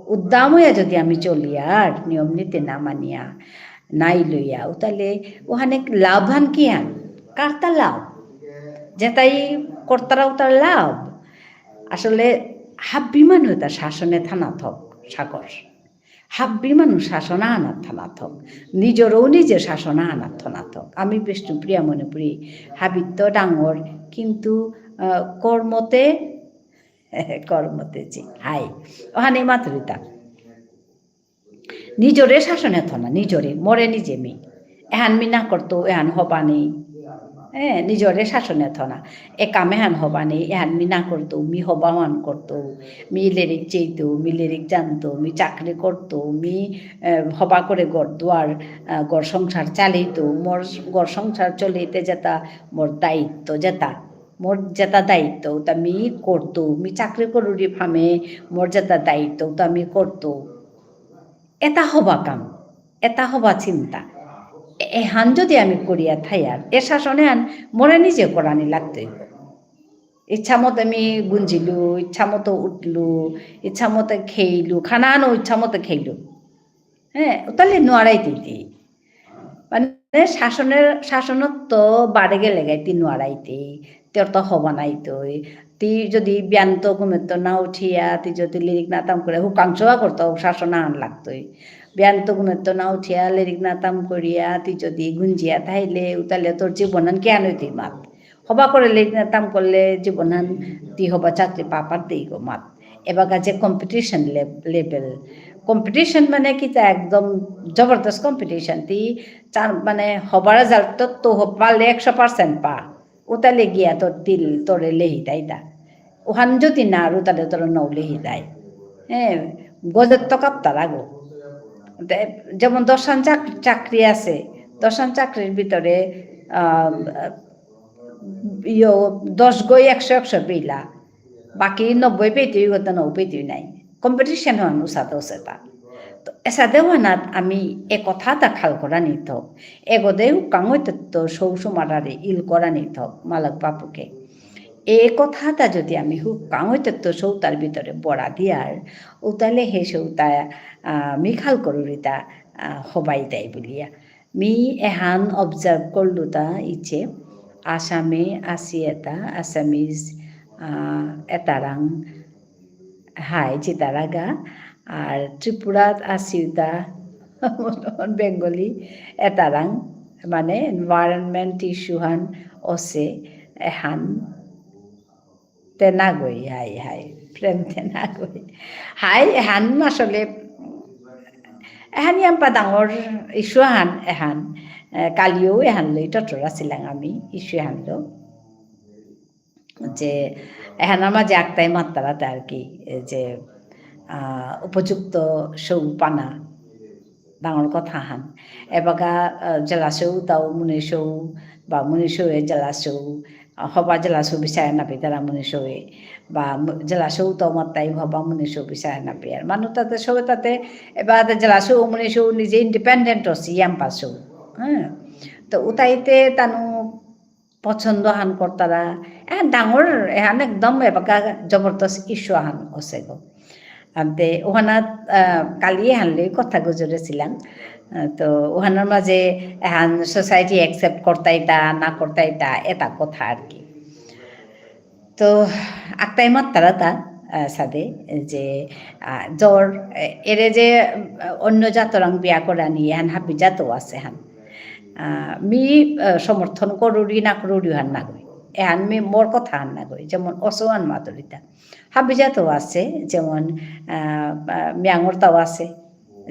উদ্দাম হইয়া যদি আমি চলি আর নিয়ম নীতি না মানিয়া, নাই লইয়া, ও তাহলে ওহানে লাভহান কিহান? কারতা লাভ? যেতাই করতারা ওতার লাভ। আসলে হাব্বি মানু এতা শাসনে থানা থক, সাগর। হাব্বি মানু শাসন আহানাত থানা থক। নিজরও নিজে শাসন আহানাত থানা থক। আমি বিষ্ণুপ্রিয়া মণিপুরী, হাবিত্ত ডাঙর, কিন্তু, আহ, কর্মতে, কর্মতে জি, হাই। অহানি মাতুরিতা। নিজরে শাসনে থনা, নিজরে, মরে নিজে মি। এহান মি না করতো, এহান হবা নেই। এ, নিজরে শাসনে থনা। এ কাম এহান হবা নেই, এহান মি না করতো, মি হবা ওহান করতো, মি লেরিক চেইতো, মি লেরিক জানতো, মি চাকরি করতো, মি, এ, হবা করে ঘর দুয়ার, আ, ঘর সংসার চালিতো, মোর ঘর সংসার চলিতে যেতা মোর দায়িত্ব যেতা, মোর যেতা দায়িত্ব, তা মি করতো, মি চাকরি করুরি ফামে, মোর যেতা দায়িত্ব, তা মি করতো। এতা হবা কাম, এতা হবা চিন্তা। এ-, এহান যদি আমি করিয়া থাইয়ার, এ শাসন এহান মোরে নিজে করানি লাগতই। ইচ্ছা মতো আমি গুঞ্জিলু, ইচ্ছা মতো উঠলু, ইচ্ছা মতো খেইলু, খানানো ইচ্ছা মতো খেইলু। হ্যাঁ, তাহলে নোয়ারাই দিদি। মানে শাসনের, শাসনত্ব বারে গেলে গাই তি নোয়ারাইতে, তোর তো হবা নাই তই। তি যদি বিয়ান্ত ঘুমেত্ত না উঠিয়া, তি যদি লিরিক না তাম করে, হুকাংশোয়া করতো, শাসন আন লাগতই। বিয়ান্ত ঘুমেত্ত না উঠিয়া, লিরিক না তাম করিয়া, তি যদি গুঞ্জিয়া থাইলে, উতালে তোর জীবন আন কেন হইতে মাত? হবা করে লিরিক না তাম করলে, জীবন আন তি হবা চাকরি পাপার দেই গো মাত। এবাকা যে competition লে-, level, competition মানে কিতা একদম জবরদস্ত competition। তি চার মানে হবার result তো, তো হ-, পারলে একশো percent পা। উতালে গিয়া তোর তিল তোরে লেহি তাইতা। ওহান যদি না আর উতালে তোর নৌ লেহি তাই। হ্যাঁ, গজের তো কাপ্তা লাগো। তে-, যেমন দশহান চাক-, চাকরি আছে, দশহান চাকরির ভিতরে, আহ, ইয়ো, দশ গই একশো, একশো পেইলা। বাকি নব্বই পেইতেই গত নৌ পেইতেই নাই। Competition হন উসাদে উসেতা। তো এসাদে হনাত আমি এ কথা তা খাল করা নিত। এগোদে হুকাং হইতে তো সৌ সুমারারে ইল করা নিত, মালক বাপুকে। এ কথা তা যদি আমি হুকাং হইতে তো সৌতার ভিতরে বড়া দিয়ার, উতালে হে সৌতা, আহ, মি খাল করুরিতা, আহ, হবাই তাই বুলিয়া। মি এহান observe করলুতা ইচে, আসামে আসি এতা, Assamese, আহ, এতারাং, হাই, চিতারাগা, আর ত্রিপুরাত আসিউতা, Bengali, এতারাং, মানে, environment issue হান, অসে, এহান, তেনাগই, হাই, হাই, প্রেম তেনাগই। হাই, এহান আসলে, এহান ইয়াম্পা ডাঙর issue হান, এহান, এ, কালিও এহান লই টটর আছিলাম আমি, issue হান লো। যে, এহানর মাঝে আকতাই মাত্রাতে আর কি, এ, যে, আহ, উপযুক্ত সৌ পানা, ডাঙর কথা হান। এবাকা, আহ, জেলা সৌ তাও মুনি সৌ, বা মুনি সৌয়ে জেলা সৌ, আহ, হবা জেলা সৌ বিচারে না পেতারা মুনি সৌয়ে, বা মু-, জেলা সৌ তাও মাত্তাই হবা মুনি সৌ বিচারে না পেয়ার। মানু তাতে সবে তাতে, এবার তাতে জেলা সৌ, মুনি সৌ নিজে independent অসি, ইয়াম্পা সৌ। হ্যাঁ? তো উতাইতে তানু পছন্দ হান করতারা। এহান ডাঙর, এহান একদম এবাকা জবরদস্ত issue আহান অসে গো। আনতে ওহানাত, আহ, কালি এহান লই কথা গুজরেছিলাম। আহ, তো ওহানর মাঝে এহান society accept করতাইতা, না করতাইতা, এতা কথা আর কি। তো আকতাই মাত্তারা তা, আহ, সাদে যে, আহ, জ্বর, এ-, এরে যে, আহ, অন্য জাতরাং বিয়া করানি, এহান হাবি জাতও আছে হান। আহ, মি, আহ, সমর্থন করুরি না করুরি হান নাগই। এহান মি মোর কথা হান নাগই। যেমন অসৌহান মাতুরিতা। হাবি জাতও আছে, যেমন, আহ, আহ, মিয়াঙর তাও আছে।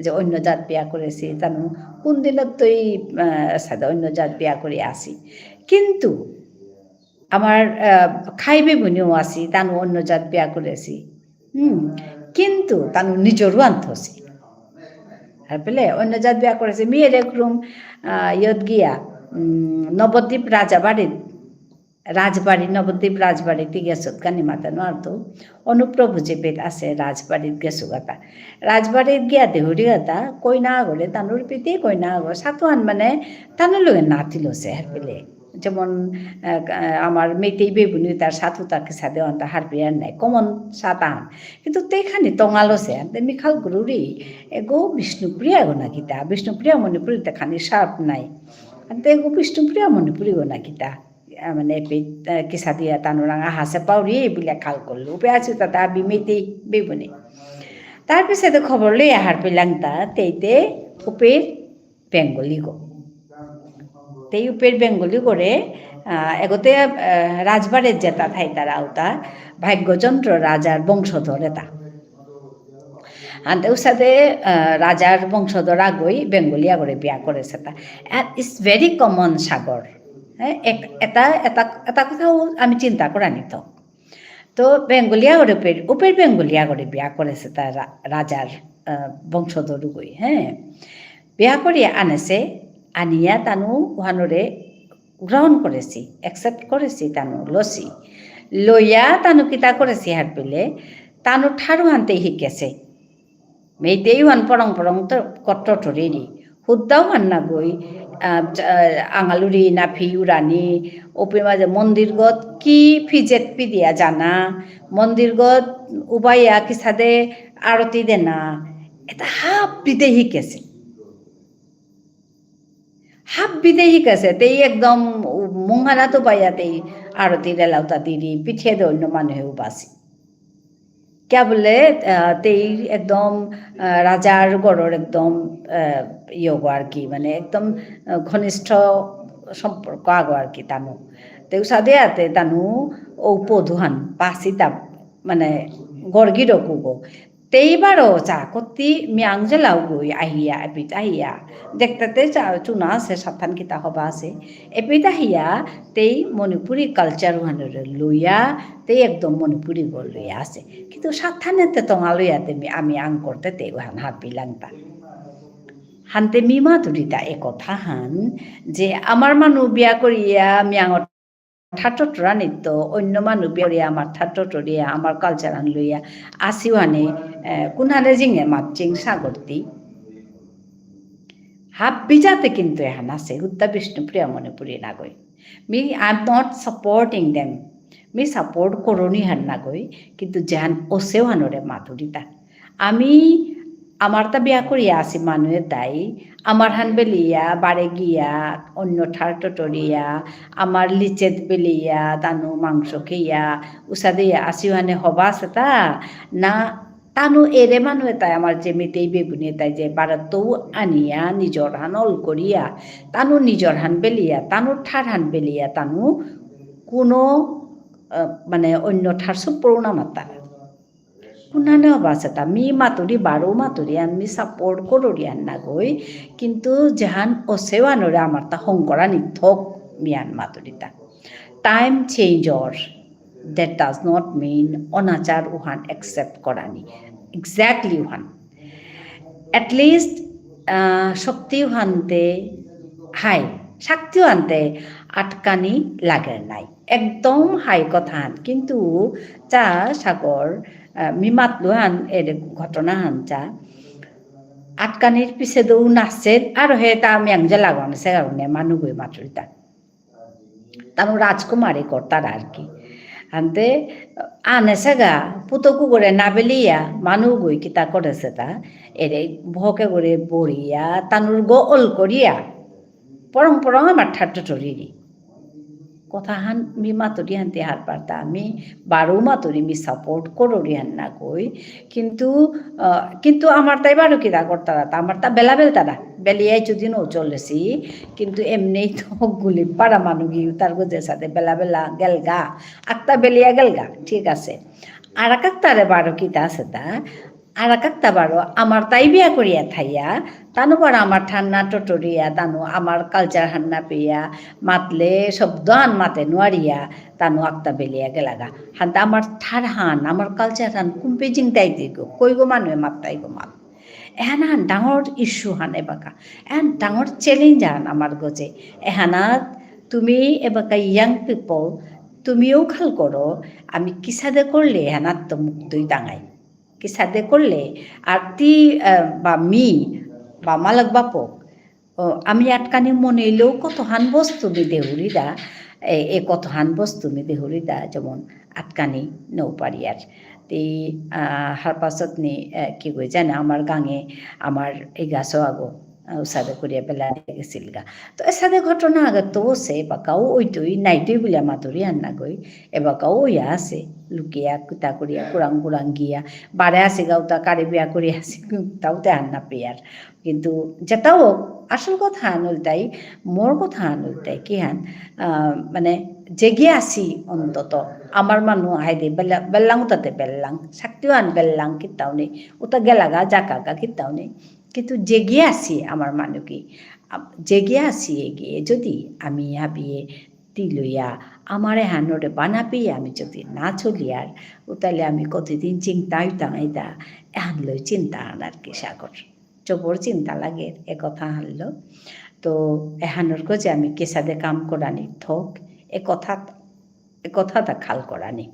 যে অন্য জাত বিয়া করেছি, তানু কোন দিনত্তই, আহ, সাদে অন্য জাত বিয়া করে আসি। কিন্তু আমার, আহ, খাইবে বুনিও আসি, তানু অন্য জাত বিয়া করেছি। হুম, কিন্তু তানু নিজরও আনথসি। আর পেলে অন্য জাত বিয়া করেছি, মিয়ে দেখলুম, আহ, ইয়ত গিয়া, উম, নবদ্বীপ রাজাবাড়িত, রাজবাড়ি, নবদ্বীপ রাজবাড়িত গেছত কানি মাতা নোয়ারতো, অনুপ্রভু যে পেট আছে, রাজবাড়িত গেছো গাতা। রাজবাড়িত গিয়া দেহুরি গাতা, কইনা আগরে, তানুর পিতে কইনা আগর, সাতুয়ান মানে, তানুর লগে নাতিলছে, আর পেলে। যেমন, আহ, আমার মেইতেই বেবুনি তার সাথু তাকে সাথে অন্তা হারপিয়ার নাই, common সাতান। কিন্তু তেখানি তঙালসে, আনতে মিখাল গুরুরি, এগো বিষ্ণুপ্রিয়া গো না কিতা, বিষ্ণুপ্রিয়া মণিপুরী তেখানি sharp নাই। আনতে এগো বিষ্ণুপ্রিয়া মণিপুরী গো না কিতা। আহ, মানে, এপি, আহ, কিসাদিয়া তানুরাং আহাসে পাউরি, বুলিয়া খাল করলু। উপে আসু তাতা আবি মেইতেই বেবুনি। তার পিছে তো খবর লইয়া হারপিলাংতা, তেইতে উপের বেঙ্গলি গো। তেই উপের বেঙ্গলি গরে, আহ, এগোতে, আহ, রাজবাড়ির যেতা থাইতারা উতা, ভাগ্যচন্দ্র রাজার বংশধর এতা। আনতে উসাদে, আহ, রাজার বংশধর আগই বেঙ্গলি আগরে বিয়া করেসেতা। And it's very common, সাগর। হ্যাঁ, এক-, এটা, এটা, এটা কথাও আমি চিন্তা করানি তো। তো বেঙ্গলি আগরে উপের, উপের বেঙ্গলি আগরে বিয়া করেসেতা রা-, রাজার, আহ, বংশধর উগই, হ্যাঁ। বিয়া করিয়া আনেসে, আনিয়া তানু উহানরে গ্রহণ করেসি, accept করেসি তানু, লসি। লইয়া তানু কিতা করেসি হারপিলে, তানু ঠারু হানতে হিকেসে। মেইতেই হান পরং পরং তো কট্ট টরিরি। হুদ্দাও হান না গই, আহ, আহ, আঙালুরি না ফিউরানি, ওপি মাঝে মন্দিরগত কি ফিজেত পিদিয়া জানা, মন্দিরগত উবাইয়া কিসাদে আরতি দেনা, এটা হাবিতে হিকেসে। হাবিতে হিকেসে, তেই একদম মুঙহানাত উবাইয়া তেই আরতি রেলাউতা দিরি, পিঠিয়ে দে অন্য মানুহে উবাসি। কিয়া বুলে, আহ, তেই একদম, আহ, রাজার গরর একদম, আহ, ইয়েগো আর কি, মানে একদম, আহ, ঘনিষ্ঠ সম্পর্ক আগো আর কি তানু। তেউ সাদে আতে তানু ঔ পদুহান পাসিতা, মানে গরগিরকুগো। তেই বারো চা কতি মিয়াং জেলাও গই আহিয়া, এপিত আহিয়া। দেখতে তে চা চুনা আসে, সাতহান কিতা হবা আসে। এপিত আহিয়া, তেই মণিপুরী culture হানরে লইয়া, তেই একদম মণিপুরী গো লইয়া আসে। কিন্তু সাতহানে তে তঙা লইয়া তে মি-, আমি আং করতে তেই উহান হারপিলাংতা। হানতে মি মাতুরিতা এ কথা হান, যে আমার মানু বিয়া করিয়া মিয়াং ঠাট্টরানিত অন্য মানু বিয়া করিয়া আমার ঠাট্টরিয়া আমার culture হান লইয়া আসিওহানে, এ, কুনহানে জিঙে মাতচিং সাগরতি। হাব্বি জাতে কিন্তু এহান আসে, হুদ্দা বিষ্ণুপ্রিয়া মণিপুরী নাগই। Me, I am not supporting them. Me support করনি হান নাগই, কিন্তু যেহান অসেওহানরে মাতুরিতা। আমি, আমার তা বিয়া করিয়া আসি মানুয়ে তাই, আমার হান বেলিয়া, বারে গিয়া, অন্য ঠার টটরিয়া, আমার লিচেত বেলিয়া, তানু মাংস খেয়া, উসাদে আসিওহানে হবা আসে তা, না তানু এরে মানুয়ে তাই আমার যে মেইতেই বেবুনি তাই যে বারাত্ত আনিয়া, নিজর হান অল করিয়া, তানু নিজর হান বেলিয়া, তানু ঠার হান বেলিয়া, তানু কোনো, আহ, মানে অন্য ঠার সুপরু না মাতারা। কুনানে হবা আসে তা, মি মাতুরি বারো মাতুরি, আমি support করুরি আন নাগই, কিন্তু যেহান অসেওহানরে আমার তা হংকরানি থক মিয়ান মাতুরিতা। Time change or that does not mean Anchar Wuhan accept করানি। Exactly Wuhan. At least, আহ, শক্তি উহানতে হাই, শক্তি উহানতে আটকানি লাগের নাই। একদম হাই কথা হান। কিন্তু চা সাগর, আহ, মি মাতলু হান এর ঘটনা হান চা। আটকানির পিছে দৌ নাচের আর হে তা মিয়াং জেলাগো আনেসে কারণে মানুগই মাতুরিতা। তানু রাজকুমারী করতারা আর কি। আনতে আনেসেগা পুতকু করে না বেলিয়া মানুগই কিতা করেসে তা, এরে ভকে করে বড়িয়া, তানুর গো অল করিয়া, পরং পরং আমার ঠাট্ট টরিরি। কথা হান মি মাতুরি হানতে হারপারতা, আমি বারো মাতুরি মি support করুরি হান নাগই, কিন্তু, আহ, কিন্তু আমার তাই বারো কিতা করতারা, তা আমার তা বেলা বেলতারা, বেলিয়াই চুদিন ও চলেসি, কিন্তু এমনি তো গুলি পারা মানু গিয়ে তার গজে সাথে বেলা বেলা গেলগা, আক্তা বেলিয়া গেলগা, ঠিক আসে। আর আক্তারে বারো কিতা আসে তা, আর আক্তা বারো আমার তাই বিয়া করিয়া থাইয়া, তানু বারো আমার ঠার না টটরিয়া, তানু আমার culture হান না পেয়া, মাতলে শব্দ হান মাতে নুয়ারিয়া, তানু আক্তা বেলিয়া গেলাগা। হানতে আমার ঠার হান, আমার culture হান কুম্পে জিংতাই দিগো, কইগো মানুয়ে মাত্তাইগো মাত। এহান হান ডাঙর issue হান এবাকা। এহান ডাঙর challenge হান আমার গজে। এহানাত তুমি এবাকা young people, তুমিও খাল করো, আমি কিসাদে করলে এহানাত তো মুক্তই দাঙাই। কিসাদে করলে, আর তি, আহ, বা মি, বা মালক বাপক, ও, আমি আটকানি মনেইলেও কতহান বস্তু মি দেহুরিদা, এ, এ কতহান বস্তু মি দেহুরিদা, যেমন আটকানি নৌপারিয়ার। তি, আহ, হারপাসত নি, আহ, কি গই জানে, আমার গাঙে, আমার এই গাছও আগো, আহ, উসাদে করিয়া বেলা দিয়া গেছিলগা। তো এসাদে ঘটনা আগে তো সে এবাকাও ওইতই নাইতই বুলিয়া মাতুরি আন্না গই, এবাকাও ওইয়া আছে, লুকিয়া কুতা করিয়া কুরাং কুরাং গিয়া, বারে আসি গাউতা কারে বিয়া করি আসি, তাও তে আন্না পেয়ার। কিন্তু যেটাও আসল কথা আনলতাই, মোর কথা আনলতাই কি হান, আহ, মানে, জেগে আসি অন্তত, আমার মানু হাইদে বেলা-, বেল্লাং উতাতে বেল্লাং, শক্তিবান বেল্লাং কিতাও নেই, উতা গেলাগা জাকাগা কিতাও নেই। কিন্তু জেগে আসি আমার মানু কি, আ, জেগে আসি এগিয়ে যদি আমি হাবিয়ে তিলইয়া আমার এহানরে বানাপি আমি যদি না চলিয়ার, উতালে আমি কতদিন চিন্তা হইতাম এটা, এহান লই চিন্তা আনার কি সাগর। জবর চিন্তা লাগে এ কথা হানলো। তো এহানর গজে আমি কেসাদে কাম করানি থক, এ কথা, এ কথাটা খাল করানি।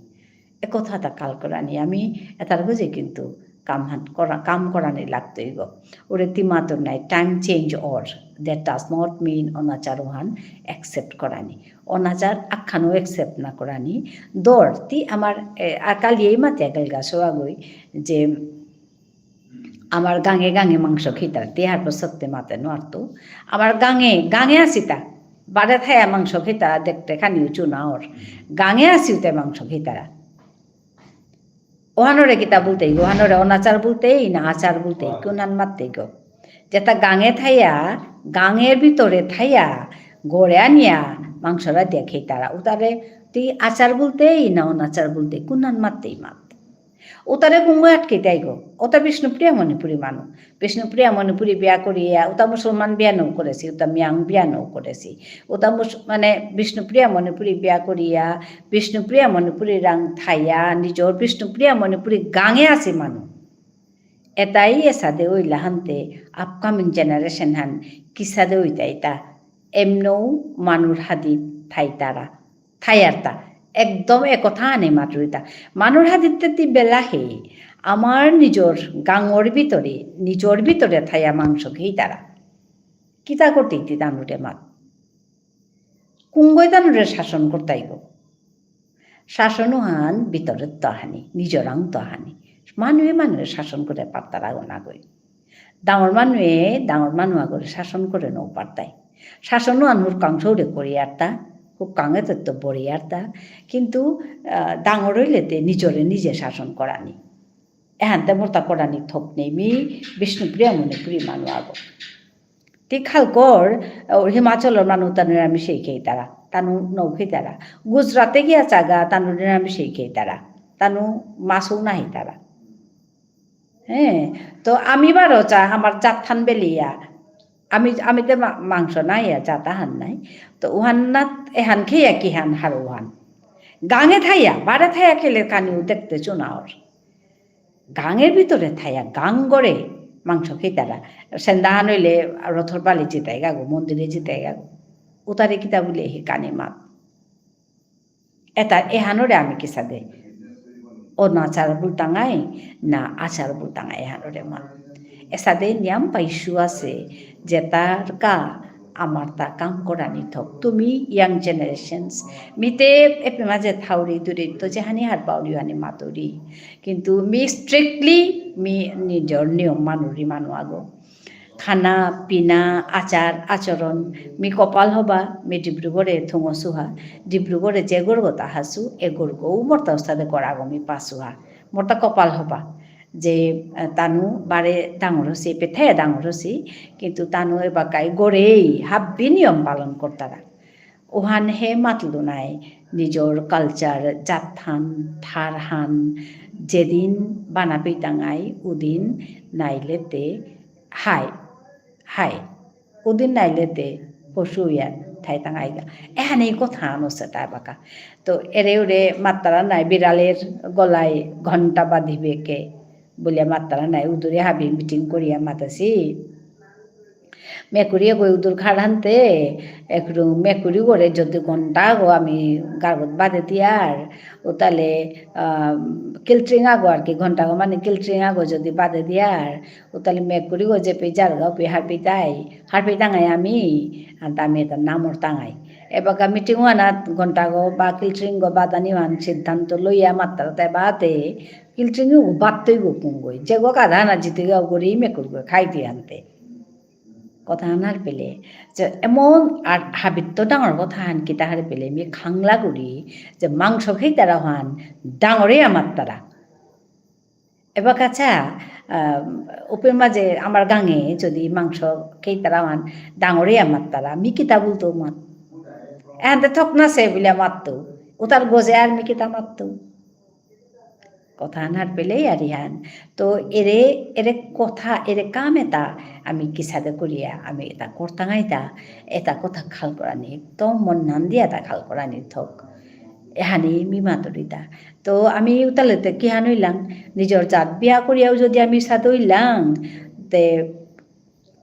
এ কথাটা খাল করানি। আমি এটার গজে কিন্তু কাম হান করা, কাম করানি লাগতই গো। ওরে তি মাতুর নাই, time change or, that does not mean অনাচার ওহান accept করানি। অনাচার আখানো accept না করানি। দর, তি আমার, এ, আ, কালি এই মাতে গেলগা সোয়াগই যে আমার গাঙে গাঙে মাংস খেতারা, তি হার পর সত্যি মাতে নোয়ারতো। আমার গাঙে, গাঙে আসিতা, বারে থায়া মাংস খেতারা দেখতে খানি উঁচু না ওর। গাঙে আসিউতে মাংস খেতারা। ওহানরে কিতা বলতেই গো, ওহানরে অনাচার বলতেই না আচার বলতেই, কোনহান মাততেই গো? যেটা গাঙে থাইয়া, গাঙের ভিতরে থাইয়া, গড়ে আনিয়া মাংস রাধিয়া খেতারা। উতারে তি আচার বলতেই না অনাচার বলতেই, কোনহান মাততেই মাত? উতারে কুঙ্গ আটকে দেয় গো। ওটা বিষ্ণুপ্রিয়া মণিপুরী মানু। বিষ্ণুপ্রিয়া মণিপুরী বিয়া করিয়া, ওটা মুসলমান বিয়া নৌ করেছি, ওটা মিয়াং বিয়া নৌ করেছি। ওটা মুস-, মানে, বিষ্ণুপ্রিয়া মণিপুরী বিয়া করিয়া, বিষ্ণুপ্রিয়া মণিপুরী রাং থাইয়া, নিজর বিষ্ণুপ্রিয়া মণিপুরী গাঙে আসি মানু। এটাই এসাদে ওইলা হানতে upcoming generation হান কিসাদে ওইতাইতা। এমনও মানুর হাদিত থাইতারা। থাইয়ারতা। একদম এ কথা আনে মাতুরিতা। মানুর হাদিতে তি বেলা হে। আমার নিজর গাঙর ভিতরে, নিজর ভিতরে থাইয়া মাংস খেইতারা। কিতা করতে ইতি তানুরে মাত? কুঙ্গই তানুরে শাসন করতাইব। শাসন হান ভিতরে তো হানি, নিজরাং তো হানি। মানুয়ে মানুয়ে শাসন করে পারতারা গো না গই। ডাঙর মানুয়ে ডাঙর মানু আগরে শাসন করে নৌ পারতাই। শাসন আন হুরকাং সৌরে করিয়ারতা, হুরকাঙে তো তো বরিয়ারতা। কিন্তু, আহ, ডাঙর হইলে তে নিজরে নিজে শাসন করানি। এহানতে মোরতা করানি থক নেই। মি বিষ্ণুপ্রিয়া মণিপুরী মানু আগো। তি খালকর, আহ, হিমাচলর মানু তানু নিরামিষেই খেইতারা, তানু নৌ খেইতারা। গুজরাটে গিয়া চাগা, তানু নিরামিষেই খেইতারা, তানু মাছও না খেইতারা। হ্যাঁ, তো আমি বারো চা, আমার চাথান বেলিয়া, আমি, আমি তে মা-, মাংস নাই, আর চাতা হান নাই। তো উহান না, এহান খেয়া কি হান হার উহান। গাঙে থাইয়া, বারে থাইয়া খেলে কানিও দেখতে চুনাওর। গাঙের ভিতরে থাইয়া, গাঙ গড়ে মাংস খেতারা। সেন্দা হান হইলে রথর পালে জিতাই গাগো, মন্দিরে জিতাই গাগো। উতারে কিতা বুলে হে কানি মাত। এটা এহানরে আমি কিসাদে অনাচার বুলতাঙাই, না আচার বুলতাঙাই এহানরে মা। এসাদে নিয়াম পাইসু আছে, যেতার কা আমার তা কাম করানি থক। তুমি young generations, মিতে এপে মাঝে থাউরি দূরে তো যেহানি হার পাউরি হানি মাতুরি। কিন্তু মি strictly মি নিজর নিয়ম মানুরি মানু আগো। খানা, পিনা, আচার, আচরণ, মি কপাল হবা, মি ডিব্রুগড়ে থুঙসুহা। ডিব্রুগড়ে যে গরগতা হাসু, এ গরগও মোরতা উস্তাদে করাগো মি পাসুহা। মোরতা কপাল হবা। যে, আহ, তানু বারে ডাঙর হসি, পেথে ডাঙর হসি, কিন্তু তানু এবাকাই গড়েই হাব্বি নিয়ম পালন করতারা। ওহান হে মাতলু নাই, নিজর culture, জাতহান, ঠারহান, যেদিন বানা পেইতাঙাই, উদিন নাইলেতে হাই, হাই, উদিন নাইলেতে পশু ইয়া থাইতাঙাইগা। এহান এই কথা আনো সেটা বাকা। তো এরে ওরে মাত্তারা নাই, বিড়ালের গলায় ঘন্টা বাঁধিবে কে, বুলিয়া মাত্তারা নাই, উদুরে হাবি meeting করিয়া মাতাসি। মেকুরি এগো উদুর খাড়ানতে, একটু মেকুরি করে যদি ঘন্টা গো আমি গারগত বাঁধে দিয়ার, ও তাহলে, আহ, কিলট্রিং আগো আর কি, ঘন্টা গো মানে কিলট্রিং আগো যদি বাঁধে দিয়ার, ও তাহলে মেকুরি গো যে পে যারগা, পে হারপি তাই, হারপি তাঙাই আমি, আর আমি এটা নামর তাঙাই। এবাকা meeting ওয়ানা ঘন্টা গো বা কিলট্রিং গো বাদানি ওয়ান সিদ্ধান্ত লইয়া মাত্তারা তাই বাতে, কিলট্রিং গো বাত্তই গো কুঙ্গই, যে গো কাধানা জিতে গো গরি মেকুরি গো খাই দিয়ে আনতে। কথা হান হারপেলে, যে এমন আর হাবিত্ত ডাঙর কথা হান কিতা হারপেলে, মি খাংলা করি, যে মাংস খেইতারা হান ডাঙরে আমাত্তারা। এবার কাছা, আহ, উপের মাঝে আমার গাঙে যদি মাংস খেইতারা হান ডাঙরে আমাত্তারা, মি কিতা বলতো মাত? এহানতে থক না সে বুলিয়া মাততো, উতার গজে আর মি কিতা মাততো? কথা হান হারপেলেই আর ইহান। তো এরে, এরে কথা, এরে কাম এতা আমি কিসাদে করিয়া, আমি এতা করতাঙাইতা, এতা কথা খাল করানি, একদম মন নান দিয়া এতা খাল করানি থক। এহানি মি মাতুরিতা। তো আমি উতালেতে কিহান হইলাং, নিজর জাত বিয়া করিয়াও যদি আমি সাদে হইলাং, তে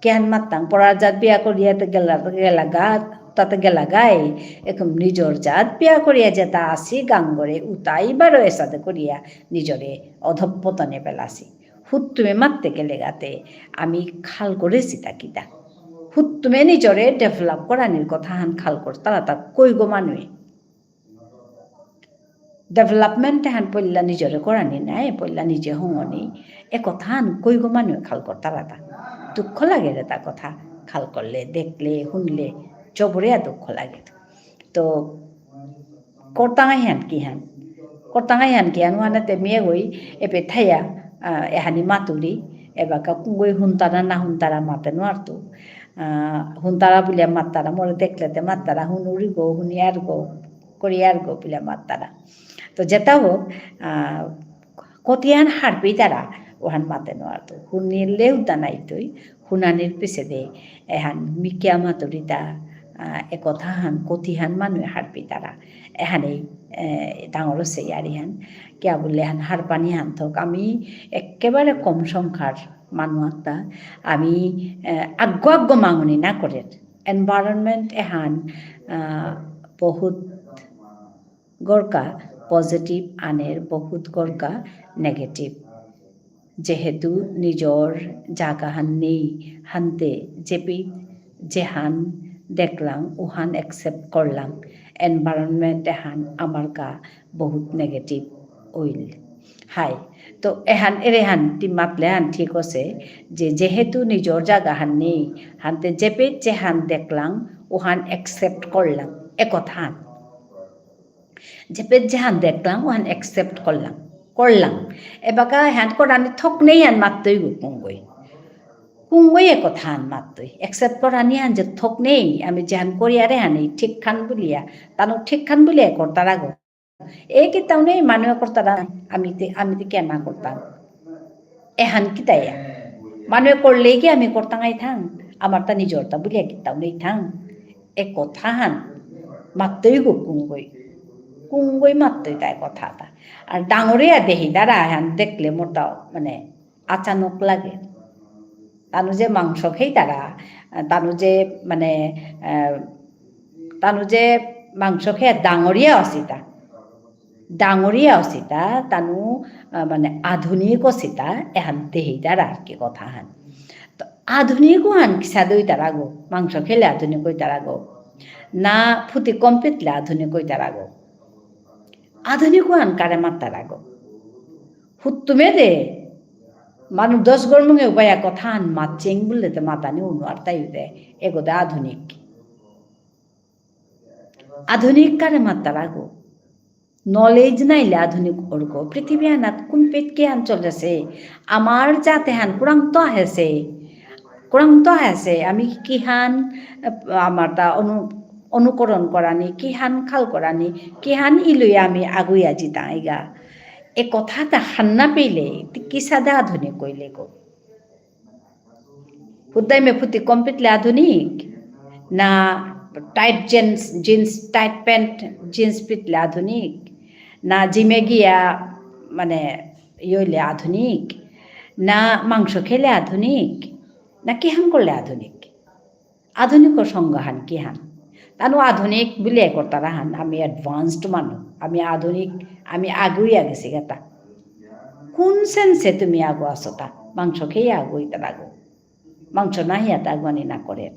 কিহান মাত্তাং, পরার জাত বিয়া করিয়া তে গেলা, গেলাগা, তাতে গেলাগাই, এখন নিজর জাত বিয়া করিয়া যেতা আসি গাঙরে উতাই বারো এসাদে করিয়া নিজরে অধঃপতনে পেলাসি। হুত্তুমে মাততে গেলেগাতে আমি খাল করেসিতা কিতা। হুত্তুমে নিজরে develop করানির কথা হান খাল করতারাতা কইগো মানুয়ে। Development হান পইলা নিজরে করানি নাই, পইলা নিজে হঙনি। এ কথা হান কইগো মানুয়ে খাল করতারাতা। দুঃখ লাগেরেতা কথা খাল করলে, দেখলে, হুনলে, জবরিয়া দুঃখ লাগে। তো, করতাঙাই হান কিহান? করতাঙাই হান কিহান? ওহানাতে মিয়ে গই, এপে থাইয়া, আহ, এহানি মাতুরি, এবাকা কুঙ্গই হুনতারা না হুনতারা মাতে নোয়ারতু। আহ, হুনতারা বুলিয়া মাত্তারা, মোরে দেখলেতে মাত্তারা, হুনুরি গো, হুনিয়ার গো, করিয়ার গো বুলিয়া মাত্তারা। তো যেতা হোক, আহ, কতিহান হারপিতারা, ওহান মাতে নোয়ারতু। হুনিলে উতা নাইতই, হুনানির পিছেদে, এহান মিকিয়া মাতুরিতা, আহ, এ কথা হান, কতিহান মানুয়ে হারপিতারা। এহানেই, এ, ডাঙর সে ইয়ারি হান। কিয়া বুললে হান হারপানি হান থক। আমি একেবারে কম সংখ্যার মানু আত্তা। আমি, এ, আগ্গ আগ্গ মাঙনি না করের। Environment এহান, আহ, বহুত গরকা positive আনের, বহুত গরকা negative। যেহেতু নিজর জাগাহান নেই, হানতে যেপি যেহান দেখলাং, উহান accept করলাং। Environment এহান আমার কা বহুত negative অইল। হাই, তো এহান এরেহান তি মাতলে হান ঠিক আছে যে যেহেতু নিজর জাগাহান নেই, হানতে যেপে যেহান দেখলাং, উহান accept করলাং। এ কথাহান। যেপেত যেহান দেখলাং, ওহান accept করলাং। করলাং। এবাকা এহান করানি থক নেই হান মাত্তই গো কুঙ্গই। কুঙ্গই এ কথা হান মাত্তই। Accept করানি হান যে থক নেই, আমি যেহান করিয়ারে হানি ঠিক খান বুলিয়া, তানু ঠিক খান বুলিয়া করতারা গো। এ কিতাও নেই, মানুয়ে করতারা, আমি তে, আমি তে কেনা করতাম। এহান কিতাইয়া? মানুয়ে করলেই কি আমি করতাঙাই থাং? আমার তা নিজর তা বুলিয়া কিতাও নেই থাং। এ কথা হান মাত্তই গো কুঙ্গই। কুঙ্গই মাত্তই তাই কথা তা। আর ডাঙরিয়া দেহি তারা হান দেখলে মোর তা মানে আচানক লাগে। তানু যে মাংস খেইতারা, তানু যে মানে, আহ, তানু যে মাংস খেয়া ডাঙরিয়া অসিতা। ডাঙরিয়া অসিতা, তানু, আহ, মানে আধুনিক অসিতা, এহান দেহিতারা আর কি কথা হান। তো আধুনিক ওহান কিসাদে অইতারা গো, মাংস খেলে আধুনিক অইতারা গো। না ফুতি কম পিতলে আধুনিক অইতারা গো। আধুনিক ওহান কারে মাত্তারা গো। হুত্তুমে দে, মানু দশ গর মুঙে উবায়া কথা হান মাতচেং বুললে তে মাতানি উনু আর তাই দে, এগো দে আধুনিক। আধুনিক কারে মাত্তারা গো। Knowledge নাইলে আধুনিক অর গো। পৃথিবী আনাত কুম্পিত কিহান চলেসে। আমার জাতে হান কুরাংত আহেসে। কুরাংত আহেসে। আমি কিহান, আহ, আমার তা অনু-, অনুকরণ করানি, কিহান খাল করানি, কিহান ইলুই আমি আগুইয়া জিতাইগা। এ কথা তা হান্না পেলে, তি কিসাদে আধুনিক কইলে গো। হুদ্দাই মে ফুতি কম পিতলে আধুনিক, না tight jeans, jeans, tight pant, jeans পিতলে আধুনিক, না gym এ গিয়া মানে ইয়ইলে আধুনিক, না মাংস খেলে আধুনিক, না কিহান করলে আধুনিক? আধুনিকর সংজ্ঞাহান কিহান? তানু আধুনিক বুলিয়া করতারা হান, আমি advanced মানু, আমি আধুনিক, আমি আগুইয়া গেসিগাতা। কোন sense এ তুমি আগু আসতা? মাংস খেয়ে আগু ইতারা আগু। মাংস না হিয়াতে আগুয়ানি না করের।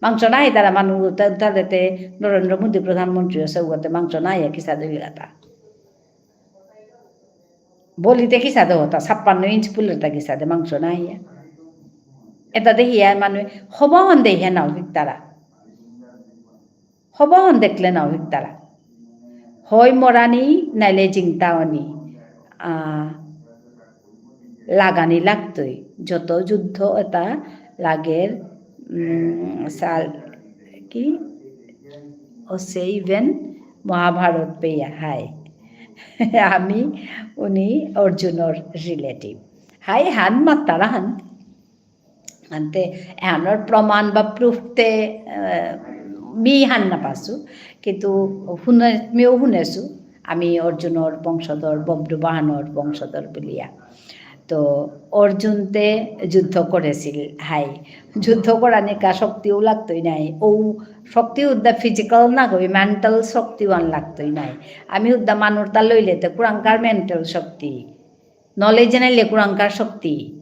মাংস না হিতারা মানু তা-, তাহলে তে নরেন্দ্র মোদী প্রধানমন্ত্রী আছে, উগাতে মাংস না হিয়া কিসাদে অইগাতা। বলিতে কিসাদে হতা, ছাপ্পান্ন ইঞ্চ পুলের তা কিসাদে মাংস না হিয়া। এতা দেহিয়া মানু হবাহন দেহিয়া নাও হিকতারা। হবাহন দেখলে নাও হিকতারা। হয় মরানি, নাইলে জিংতাওনি। আহ, লাগানি লাগতই। যত যুদ্ধ এতা লাগের, উম, সাল, কি? অসে even মহাভারত পেয়া, হাই। আমি উনি অর্জুনর relative। হাই হান মাত্তারা হান। আনতে এহানর প্রমাণ বা proof তে, আহ, মি হান না পাসু। কিন্তু হুনে-, মিও হুনেসু। আমি অর্জুনর বংশধর, বব্রুবাহনর বংশধর বুলিয়া। তো অর্জুন তে যুদ্ধ করেসিল, হাই। যুদ্ধ করানিকা শক্তিও লাগতই নাই। ও শক্তি উদ্দা physical না গই, mental শক্তি ওহান লাগতই নাই। আমি উদ্দা মানুরতা লইলে তে কুরাংকার mental শক্তি। Knowledge নাইলে কুরাংকার শক্তি।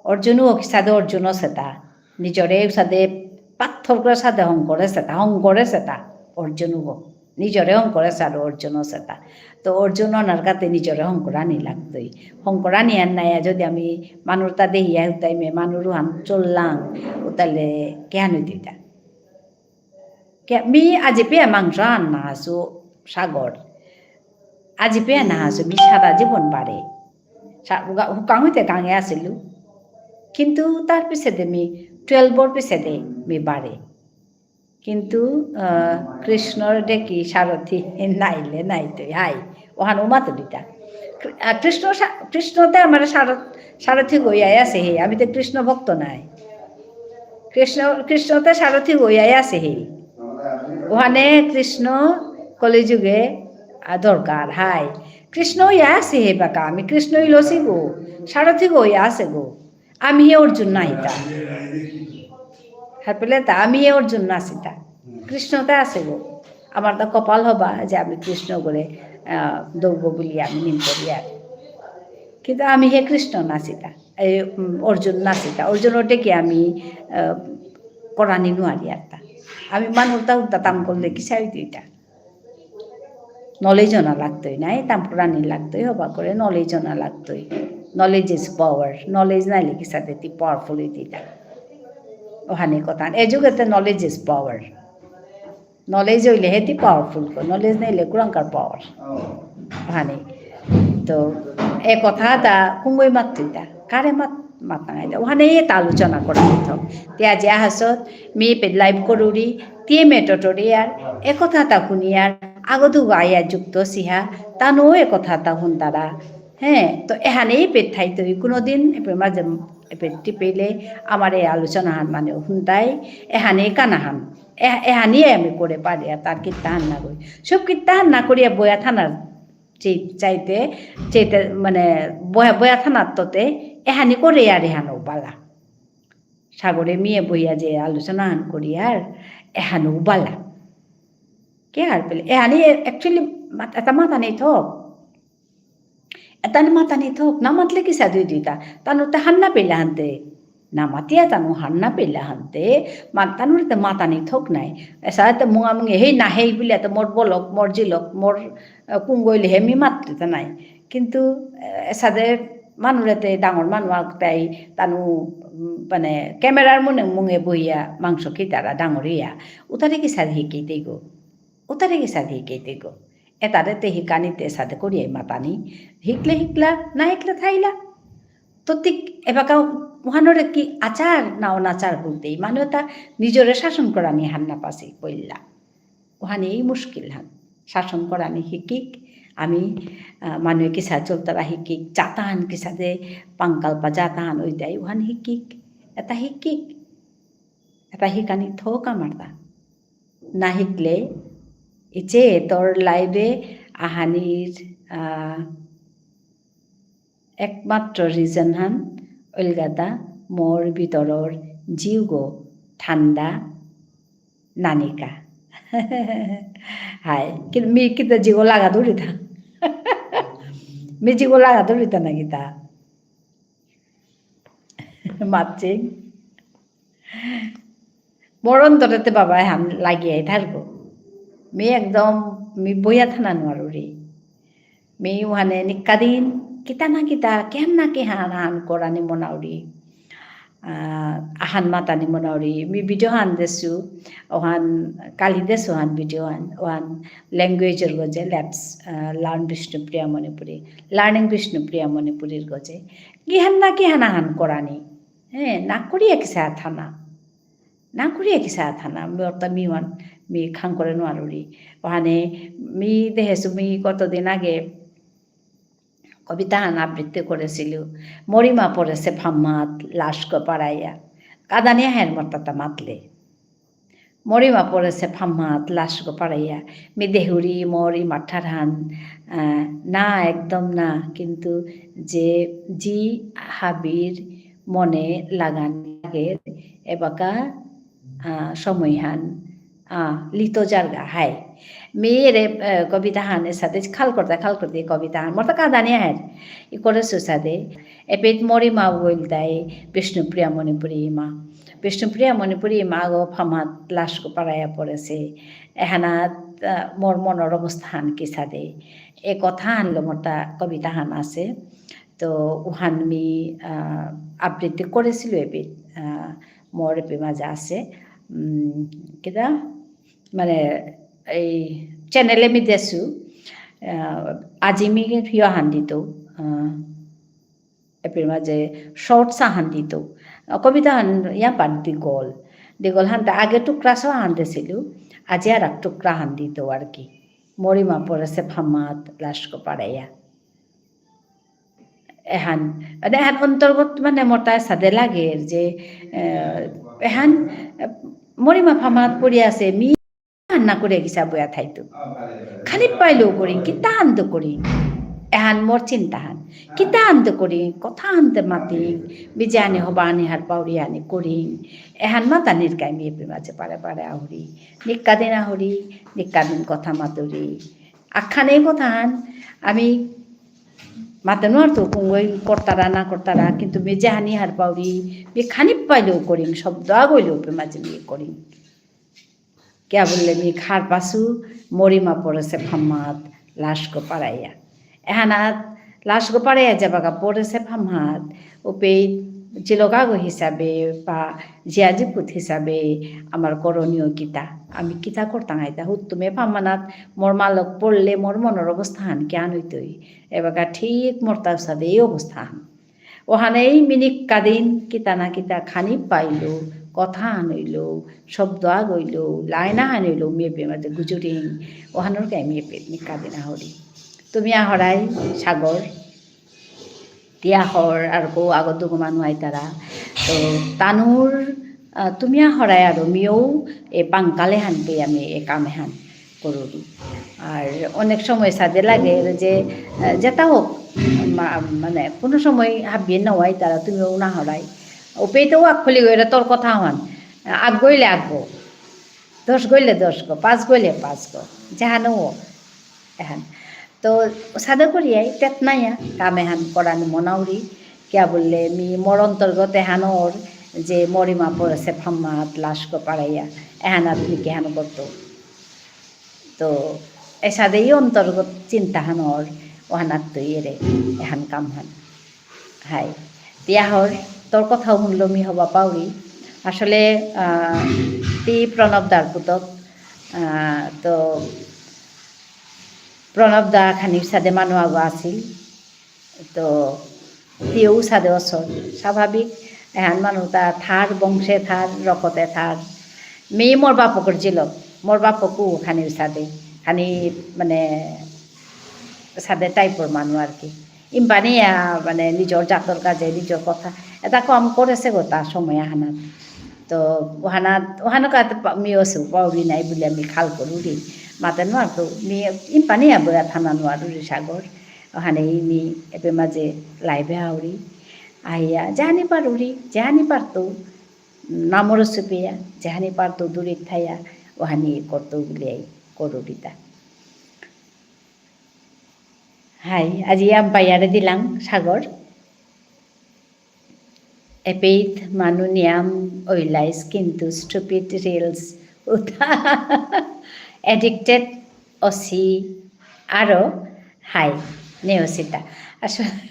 অর্জুনও কিসাদে অর্জুন সেতা। নিজরে উসাদে পাথর করে সাদে হংকরে সেতা, হংকরে সেতা। অর্জুনও। নিজরে হংকরে সাদে অর্জুন সেতা। তো অর্জুন অনার কাতে নিজরে হংকরানি লাগতই। হংকরানি আর নাই, যদি আমি মানুরতা দেহিয়া উতাই মে মানুর হান চললাম, উতালে কেন দিতা? কে-, মি আজি পেয়া মাংস আন না আসু সাগর। আজি পেয়া না আসু, মি সারা জীবন বারে। সা-, উগা-, হুকাং হইতে গাঙে আসিলু। কিন্তু তার পিছেদে মি twelve র পিছেদে মি বারে। কিন্তু, আহ, কৃষ্ণর দেখি সারথি নাইলে নাইতই। হাই, ওহান উমা তুলিতা। কৃ-, আহ, কৃষ্ণ সা-, কৃষ্ণতে আমার সারথ-, সারথি গইয়াই আছে হে। আমি তো কৃষ্ণ ভক্ত নাই। কৃষ্ণ, কৃষ্ণতে সারথি গইয়াই আছে হে। ওহানে কৃষ্ণ কলিযুগে, আ, দরকার, হাই। কৃষ্ণ ইয়া আছে হে বাকা, আমি কৃষ্ণ ইলসি গো, সারথি গইয়া আছে গো। আমি হে অর্জুন নাহিতা। হারপেলে তা আমি হে অর্জুন নাসিতা। কৃষ্ণতে আছে গো। আমার তো কপাল হবা যে আমি কৃষ্ণ করে, আ, দৌগ বুলি আমি নিম করি আর। কিন্তু আমি হে কৃষ্ণ নাসিতা। এই, উম, অর্জুন নাসিতা। অর্জুন ওটে কি আমি, আ, করানি নুয়ারি আরতা। আমি মানুরতা উদ্দা তাম করলে কি চাই দিতা? Knowledge অনা লাগতই নাই, তাম করানি লাগতই, হবা করে knowledge অনা লাগতই। Knowledge is power। Knowledge নাইলে কিসাদে তি powerful হইতিতা। ওহানি কথা। এ যুগেতে knowledge is power। Knowledge হইলে হেতি powerful কো, knowledge নাইলে কুরাংকার power। ওহানি। তো, এ কথা তা কুঙ্গই মাততিতা। কারে মাত মাতাঙাইতা। ওহানে এতা আলোচনা করা হইতো। তে আজি আহাসত, মি এপেত live করুরি, তি মে tutorial, এ কথা তা হুনিয়ার, আগদু গায়া যুক্ত সিহা, তানু এ কথা তা হুনতারা। হ্যাঁ, তো এহানে এপেত থাইতই, কোনোদিন এপেত মাঝে, এপেত টিপেলে, আমার এ আলোচনা হান মানে হুনতাই, এহানে কানা হান, এ-, এহানে আমি করে পারি, আর তার কিত্তা হান না করি। সব কিত্তা হান না করিয়া বয়া থানার চে-, চাইতে, চাইতে, মানে, বয়া, বয়া থানার ততে, এহানি করে আর এহানো বালা। সাগরে মিয়ে বইয়া যে আলোচনা হান করি আর এহানো বালা। কে আর পেলে? এহানি actually মাত-, এটা মাতানি থক। এটা মাতানি থক। না মাতলে কিসাদে দিতা? তানু তে হান্না পেলা হানতে। না মাতিয়া তানু হান্না পেলা হানতে, মা-, তানুর তে মাতানি থক নাই। এসাদে মুঙা মুঙে হেই না হেই বুলিয়া তে মোর বলক, মোর জিলক, মোর, আহ, কুঙ্গইলে হে মি মাততে তে নাই। কিন্তু, আহ, এসাদে মানুরে তে ডাঙর মানু আগতাই তানু, উম, মানে, camera র মুঙে মুঙে বইয়া মাংস খিতারা ডাঙরিয়া। উতারে কিসাদে হিকেই দেগো। উতারে কিসাদে হিকেই দেগো। এতারে তে হিকানি তে এসাদে করিয়াই মাতানি। হিকলে হিকলা, না হিকলে থাইলা। তো ঠিক এবাকা উহানরে কি আচার না অনাচার বুলতেই। মানু এতা নিজরে শাসন করানি হান না পাসি কইলা। উহানে এই মুশকিল হান। শাসন করানি হিকিক। আমি, আহ, মানু কিসা চলতারা হিকিক। জাতহান কিসাদে পাঙ্কালপা জাতহান ওইতাই উহান হিকিক। এতা হিকিক। এতা হিকানি থক আমারতা। না হিকলে, ইচে তোর live এ আহানির, আহ, একমাত্র reason হান, ওলগাতা মোর ভিতরর জিউগো ঠান্ডা নানিকা। হাই, কি-, মি কিতা জিগো লাগা দৌড়িতা। মি জিগো লাগা দৌড়িতা না কিতা। মাতছি। মোর অন্তরেতে বাবা এহান লাগিয়াই থাকবো। মি একদম, মি বইয়া থানা নুয়ারুরি। মি উহানে নিকাদিন, কিতা না কিতা, কিহান না কিহান আহান করানি মনাউরি। আহ, আহান মাতানি মনাউরি, মি video হান দেসু, ওহান কালি দেসু হান video হান, ওহান language র গজে, let's, আহ, learn Bishnupriya Manipuri, learning Bishnupriya Manipuri র গজে। কিহান না কিহান আহান করানি, হ্যাঁ, না করিয়া কিসা থানা, না করিয়া কিসা থানা, মি অর্থ মি ওহান, মি খাং করে নোয়ারুরি। ওহানে মি দেহেসু মি কতদিন আগে কবিতাহান আবৃত্তি করেসিলু। মরিমা পড়েসে ফাম্মাত লাশগ পাড়াইয়া। কাদানিয়া হের মর্তাতা মাতলে। মরিমা পড়েসে ফাম্মাত লাশগ পাড়াইয়া। মি দেহুরি মরিমা ঠারহান, আহ, না, একদম না। কিন্তু যে জি হাবির মনে লাগান লাগে, এবাকা আহ, সময়হান, আহ, লিত জারগা, হাই। মি এরে, আহ, কবিতাহান এসাদে খাল করতে, খাল করতে কবিতাহান। মোর তো কাদানি আহের। ই করে সুসাদে। এপেইত মরিমা বইলতাই বিষ্ণুপ্রিয়া মণিপুরী ইমা। বিষ্ণুপ্রিয়া মণিপুরী ইমা গো ফামাত লাশগ পাড়াইয়া পড়েসে। এহানাত, আহ, মোর মনর অবস্থাহান কিসাদে। এ কথাহানলো মোরতা কবিতাহান আসে। তো উহান মি, আহ, আবৃত্তি করেসিলু এপেইত। আহ, মোর এপেই মাঝে আসে। উম, কিতা? মানে, এই channel এ মি দেসু, আহ, আজি মি ইয়ো হান দিতৌ, আহ, এপেইর মাঝে shorts আহান দিতৌ। আহ, কবিতাহান ইয়াপার দীঘল। দীঘল হানতে আগে টুকরা সহ হান দেসিলু, আজি আর এক টুকরা হান দিতৌ আর কি। মরিমা পড়েসে ফামাত লাশগ পাড়াইয়া। এহান, মানে, এহান অন্তর্গত, মানে, মোরতা এসাদে লাগের যে, আহ, এহান, আহ, মরিমা ফামাত পড়ি আসে, মি হান না করে কিসা বয়া থাইতৌ। খানি পাইলেও করিং, কিতা আনতে করিং। এহান মোর চিন্তাহান। কিতা আনতে করিং, কথা আনতে মাতিং, বিজানি হবানি হার পাউরি আনি করিং। এহান মাতানির কা মি এপেই মাঝে পারে পারে আহুরি। নিক্কা দিন আহুরি, নিক্কা দিন কথা মাতুরি। আখানে কথাহান, আমি মাতে নোয়ারতৌ কুঙগই করতারা না করতারা, কিন্তু মি যেহানি হার পাউরি, মি খানি পাইলেও করিং, শব্দ আগইলেও এপেই মাঝে মি করিং। কিয়া বুললে মি খার পাসু, মরিমা পড়েসে ফামাত লাশগ পাড়াইয়া। এহানাত লাশগ পাড়াইয়া যেবাকা পড়েসে ফামাত, উপেই জিলগাগো হিসাবে বা জিয়াজিপুত হিসাবে আমার করণীয় কিতা? আমি কিতা করতাম আইতা? হুত্তুমে ফামানাত মোর মালক পড়লে মোর মনর অবস্থাহান কিহান অইতই? এবাকা ঠিক মোরতা অসাদে এই অবস্থাহান। ওহানেই মি নিক্কা দিন কিতা না কিতা খানি পাইলেও, কথা আনইলেও, শব্দ আগইলেও, লাইন আনইলেও, মি এপেই মাঝে গুজুরিং, ওহানর কা মি এপেই নিক্কা দিন আহুরি। তুমি আহরাই সাগর, তি আহর আর কো আগত দুগো মানু আইতারা। তো তানুর, আহ, তুমি আহরাই আরো মিও এ পাংকালে হানতে আমি এ কামে হান করুরি। আর অনেক সময় সাদে লাগে যে, আহ, যেতা হোক, মা-, মানে কোনো সময় হাবিয়ে না আইতারা তুমিও না হরাই। উপেইতেও আগ খুলি গইলে তোর কথা হন, আগ গইলে আগ গো, দশ গইলে দশ গো, পাঁচ গইলে পাঁচ গো, যেহানো হোক। এহান। তো সাদে করিয়াই তেতনাইয়া কাম এহান করানি মনাউরি, কিয়া বুললে মি মোর অন্তর্গত এহান অর যে মরিমা পড়েসে ফাম্মাত লাশগ পাড়াইয়া, এহানাত মি কিহান করতৌ। তো এসাদেই অন্তর্গত চিন্তাহান অর, ওহানাত্তই এরে এহান কামহান। হাই। তি আহর, তোর কথাও হুনলো মি হবা পাউরি। আসলে, আহ, তি প্রণব দার পুতক, আহ, তো প্রণব দা খানি সাদে মানু আগো আসিল। তো তিও সাদে অসল। স্বাভাবিক, এহান মানু তা থার, বংশে থার, রকতে থার। মি মোর বাপকর জিলক, মোর বাপকও খানি সাদে, খানি মানে সাদে type র মানু আর কি। ইম্পানিয়া মানে নিজর জাতর কাজে, নিজর কথা, এতা কম করেসে গো তা সময় আহানাত। তো ওহানাত, ওহানো কাতে পা-, মিও সু পাউরি নাই বুলে আমি খাল করুরি। মাতে নোয়ারতৌ, মি ইম্পানিয়া বয়া থানা নোয়ারুরি সাগর। ওহানে ই মি এপেই মাঝে live এ আউরি। আইয়া, জানি পারুরি, জানি পারতৌ, নামর সুপিয়া, জানি পারতৌ দূরে থাইয়া, ওহানি করতৌ বুলে আই করুরিতা। হাই, আজি আম্পায়ারে দিলাং সাগর। এপেইত মানু নিয়াম ওইলাইস কিন্তু stupid reels উঠা। Addicted অসি আরো হাই নেওসিতা। আসলে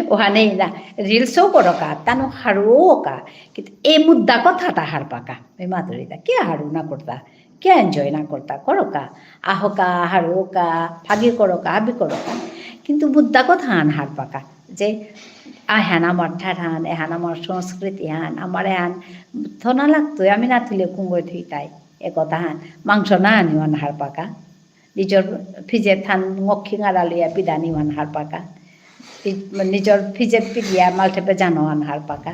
ওহানেই না, reels ও করকা, তানু হারুও কা, কিন্তু এই মুদ্দা কথাটা হারপাকা, এই মাধুরীতা, কে হারু না করতা, কে enjoy না করতা, করকা, আহকা, হারুকা, ফাগি করকা, হাবি করকা, কিন্তু মুদ্দা কথা হান হারপাকা, যে আহান আমার ঠারহান, এহান আমার সংস্কৃতি হান, আমার এহান থনা লাগতো, আমি না থুলে কুঙ্গই থুইতাই, এ কথা হান, মাংস না আনিও হান হারপাকা। নিজর ফিজেত হান ঙক্ষি ঙাড়া লইয়া পিদানি ওহান হারপাকা। ই-, নিজর ফিজেত পিদিয়া মালঠেপে জানো ওহান হারপাকা।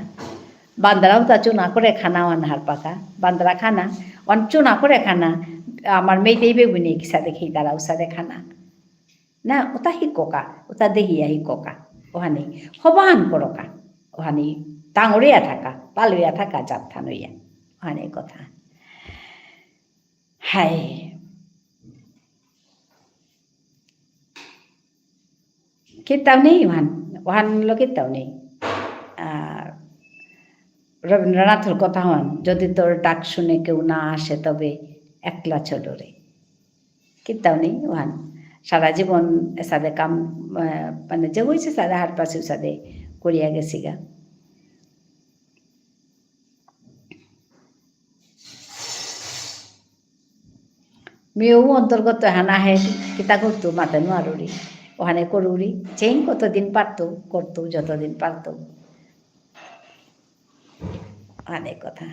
বান্দারাও তা চুনা করে খানা ওহান হারপাকা। বান্দারা খানা, ওহান চুনা করে খানা। আমার মেইতেই বেগুনি কিসাদে খেইতারা উসাদে খানা। না, ওতা হিককা, ওতা দেহিয়া হিককা। ওহানি, হবান করকা। ওহানি, তাঙরিয়া থাকা, পালুয়া থাকা, জাত থানুইয়া। ওহানি কথা। হাই। কিতাও নেই ওহান, ওহানলো কিতাও নেই। আহ, রবীন্দ্রনাথর কথা হন, "যদি তোর ডাক শুনে কেউ না আসে, তবে একলা চলো রে।" কিতাও নেই ওহান। সারা জীবন এসাদে কাম, আহ, মানে যে হয়েছে সাদে হারপাসি সাদে করিয়া গেছিগা। মিউ অন্তর্গত হানা হে, কিতা করতু মাতে নুয়ারুরি, ওহানে করুরি, চেইন কতদিন পারতু, করতু যতদিন পারতু। অনেক কথা।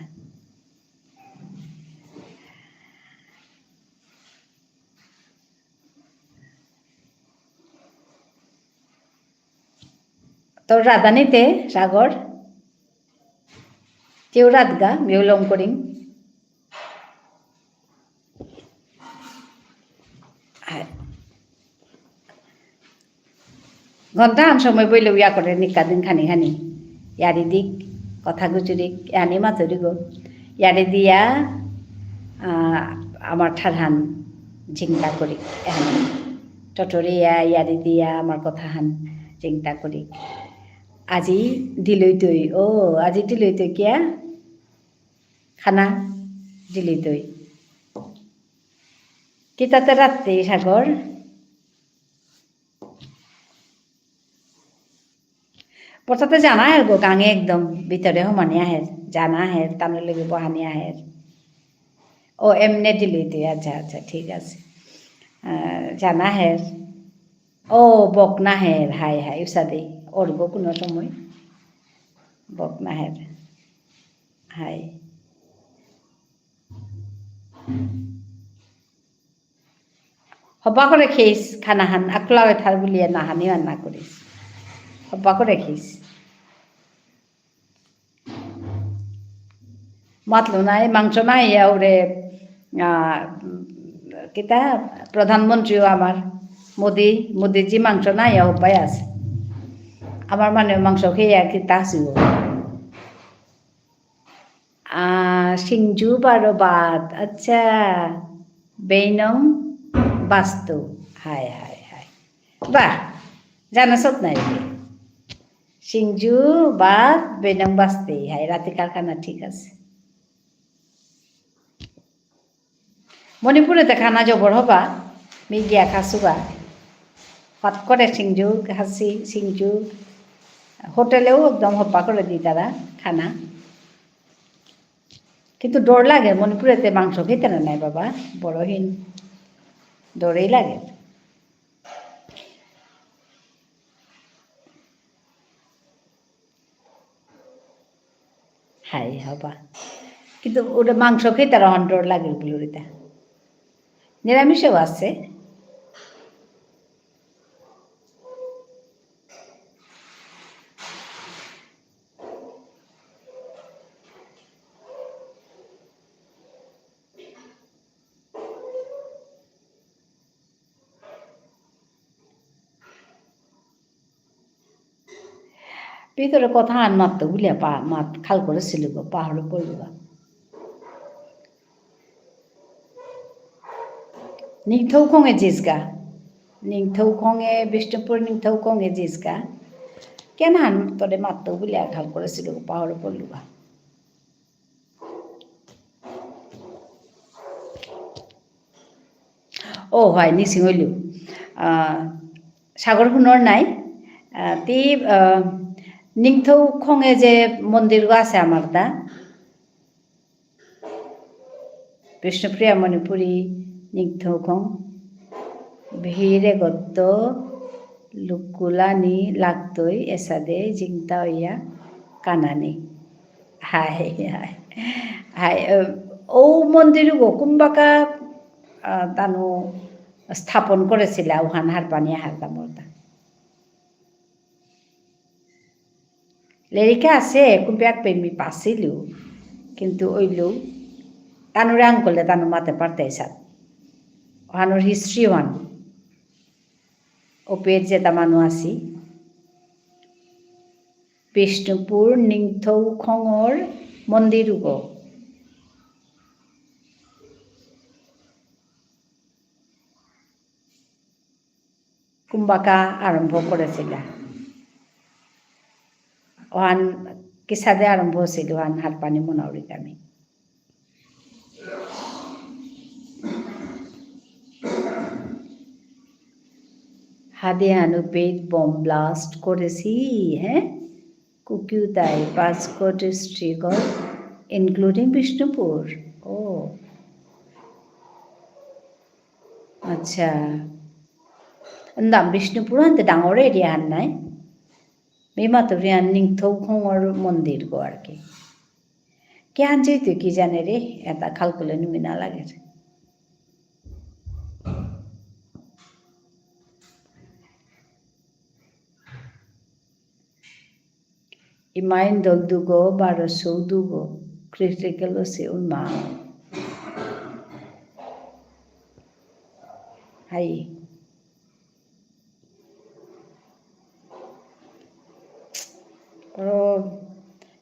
তোর রাধানিতে, সাগর? কেউ রাধগা, মিউ লম করিং। হায়। ঘন্টাহান সময় বইলে ইয়া করে নিকা দিন খানি খানি। ইয়ারি দিক, কথা গুজুরিক, এহানি মাতুরিগো। ইয়ারি দিয়া, আহ, আমার ঠারহান জিংতা করিক, এহানি। টটরিয়া, ইয়ারি দিয়া, আমার কথাহান জিংতা করিক। আজি দিলইতই, ও, আজি দিলইতই কিয়া? খানা দিলইতই। কিতাতে রাত্রি, সাগর? পড়তাতে জানা আহের গো, গাঙে একদম ভিতরে হমানি আহের, জানা আহের, তানুর লগে বহানি আহের। ও, এমনে দিলইতই, আচ্ছা, আচ্ছা, ঠিক আছে। আহ, জানা আহের। ও, বকনা আহের, হাই, হাই, উসাদে। ওর গো কোনো সময়। বকনা আহের। হাই। হবা করে খেইস খানাহান, আকলাওয়ে থার বুলিয়া নাহানি আর না করিস। হবা করে খেইস। মাতলো নাই, মাংস নাই, ইয়া ওরে, আহ, কিতা, প্রধানমন্ত্রীও আমার, মোদি, মোদিজি মাংস নাই, ইয়া হবাই আছে। আমার মানে মাংস খেয়ে আর কিতা আসিব। আহ, সিংজু বারো বাত, আচ্ছা, বেইনং বাস্তু। হায়, হায়, হায়। বাহ, জানা সত নাই রে। সিংজু বাত বেইনং বাস্তে, হায়, রাতি কারখানা ঠিক আছে। মণিপুরেতে খানা জবর হবা, মি গিয়া খাসুগা। হট করে সিংজু, খাসি, সিংজু। হোটেলেও একদম হবা করে দিতারা খানা। কিন্তু ডর লাগে, মণিপুরেতে মাংস খেতে না নাই বাবা, বড় হিন। ডরেই লাগে। হাই হবা। কিন্তু ওটা মাংস খেতে আর অহন ডর লাগে বুলুরিতা। নিরামিষেও আছে। ভিতরে কথা আন মাত্র বুলিয়া পা-, মাত খাল করেছিল গো, পাহাড়ে পড়ল গো। নিংথৌ খঙে জিসগা। নিংথৌ খঙে, বিষ্ণুপুর নিংথৌ খঙে জিসগা। কেন আন তোরে মাত্র বুলিয়া খাল করেছিল গো, পাহাড়ে পড়ল গো। ও, হয়, নিসিং হইল। আহ, সাগর হুনর নাই, আহ, তি, আহ, নিংথৌ খঙে যে মন্দির আছে আমার তা, বিষ্ণুপ্রিয়া মণিপুরী নিংথৌ খং, ভিড়ে গত্ত লুকুলানি লাগতই এসাদে জিংতা ইয়া কানানি। হাই, হাই। হাই, আহ, ও মন্দির গো কুম্বাকা, আহ, তানু স্থাপন করেছিলা, ওহান হারপানি হারতা মোরতা। লেরিকা আছে, কুম্পিয়াক পেমি পাসিলু, কিন্তু ওইলু, তানুরে আঙ্কলে তানু মাতে পারতে সাত। ওহানোর history ওহান। ওপের যেতা মানু আসি, বিষ্ণুপুর নিংথৌ খঙর মন্দির উগো। কুম্বাকা আরম্ভ করেছিলা। ওহান কিসাদে আরম্ভ হয়েছিল, ওহান হারপানি মনাউরিত আমি। হাদিয়ান উপেত bomb blast করেছি, হ্যাঁ? কুকিউতাই পাঁচ কোটি স্ত্রীগণ, including বিষ্ণুপুর। ও। আচ্ছা। নাম বিষ্ণুপুর আনতে ডাঙর area হান নাই। মি মাতুরি আন নিংথৌ খঙর মন্দির গো আর কি। কে আন যেহেতু কি জানে রে, এটা খাল করলে নিমি না লাগে রে। ইমাইন দল দুগো, বারো সৌ দুগো, critical সে উমা। হাই। ও,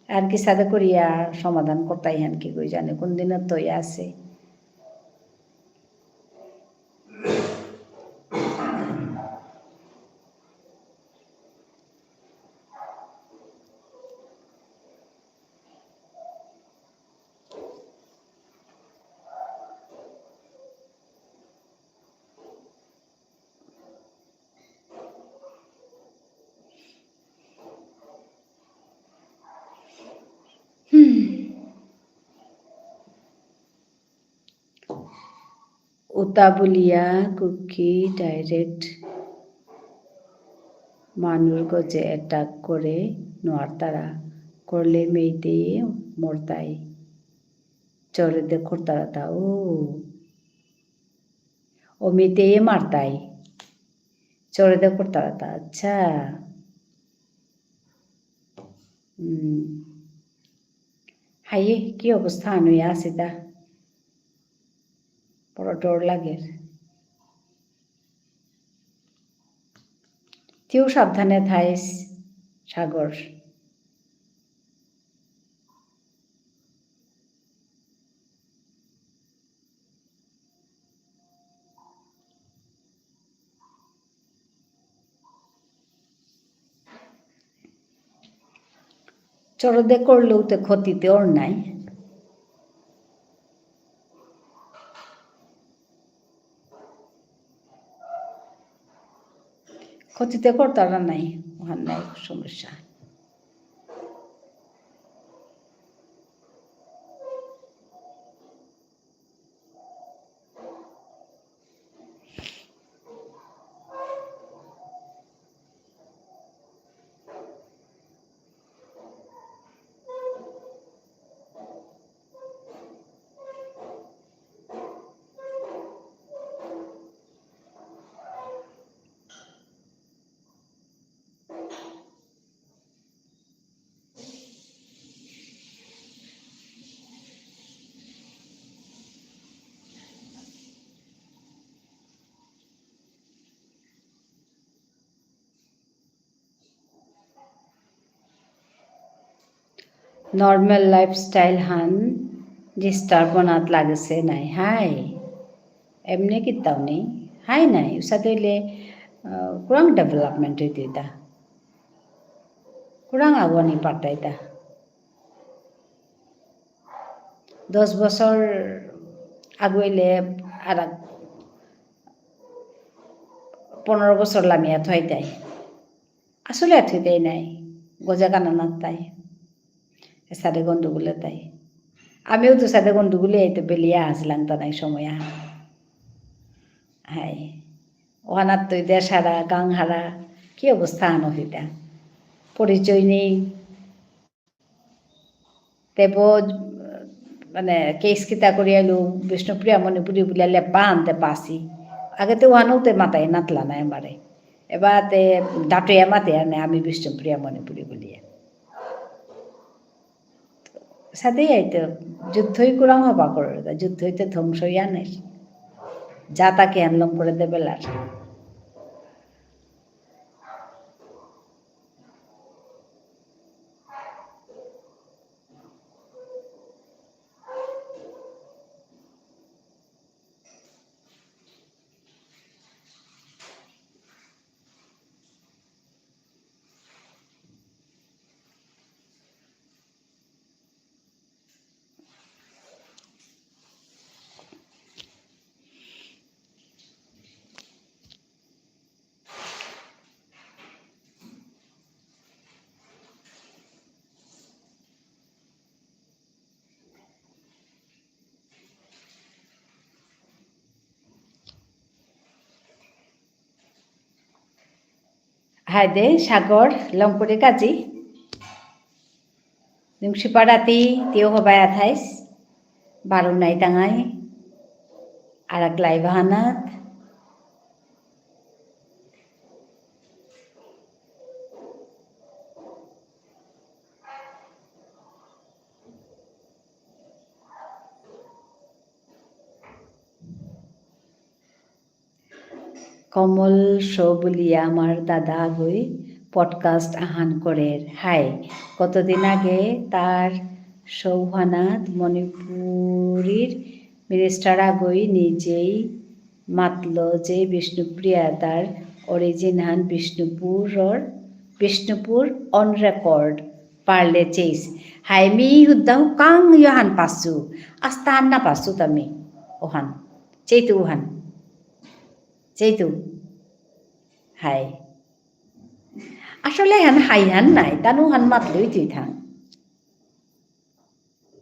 আর কিসাদে করিয়া সমাধান করতাই হান কি কই জানে, কোন দিন তো আছে। হুম। উতা বুলিয়া কুকি direct মানুর গজে attack করে নোয়ারতারা, করলে মেইতেই মরতাই। চরে দে করতারা তা, ও। ও মেইতেই মারতাই। চরে দে করতারা তা, আচ্ছা। হুম। হায়, কি অবস্থা আনুই আছে তা? বড় ডর লাগের। তিও সাবধানে থাইস, সাগর। চরদে করলেও তে ক্ষতিতে ওর নাই। ক্ষতিতে করতারা নাই, ওহান নাই সমস্যা। Normal lifestyle হান disturb অনাত লাগেসে নাই, হাই। এমনি কিতাও নেই, হাই নাই। উসাদে হইলে, আহ, কুরাং development হইতে হইতা। কুরাং আগুয়ানি পারতাইতা। দশ বছর আগুয়াইলে আর পনেরো বছর লামিয়া থইতাই। আসলে আর থইতেই নাই, গজা কানা না তাই। এসাদে গন্ডগোলে তাই। আমিও তো সাদে গন্ডগোলে এই তো বেলিয়া আসলাম তা নাই সময় আহান। হাই। ওহানাত তো দেশ হারা, গাং হারা, কি অবস্থা আনো হইতা? পরিচয় নেই। তেব, মানে, কেস কিতা করিয়ালু, বিষ্ণুপ্রিয়া মণিপুরী বুলিয়া লেপা আনতে পাসি। আগে তো ওহানো তে মাতাই নাতলা নাই আমারে। এবার তে ডাটুয়া মাতে আনে আমি বিষ্ণুপ্রিয়া মণিপুরী বুলিয়া। সাথে এই তো যুদ্ধই কুরাং হবা করে, যুদ্ধই তো ধ্বংসই আনে। যা তাকে আনলম করে দেবে লার। হাই দে, সাগর, লমকরিক আজি। নিংশিপা রাতি, তিও হবাই আথাইস। বারো নাই তাঙাই। আরাক live আহানাত। কমল শো বুলিয়া আমার দাদা আগই podcast আহান করের। হাই, কতদিন আগে তার শৌহানাত মণিপুরীর minister আগই নিজেই মাতলো যে বিষ্ণুপ্রিয়া তার origin হান বিষ্ণুপুরর, বিষ্ণুপুর on record পারলে চেইস। হাই মি হুদ্দাহু কাং ইয়হান পাসু, আস্তাহান না পাসু তামি ওহান। চেইতু ওহান। চেইতু। হাই। আসলে হান হাই হান নাই, তানু হান মাতলুই তুই থাং।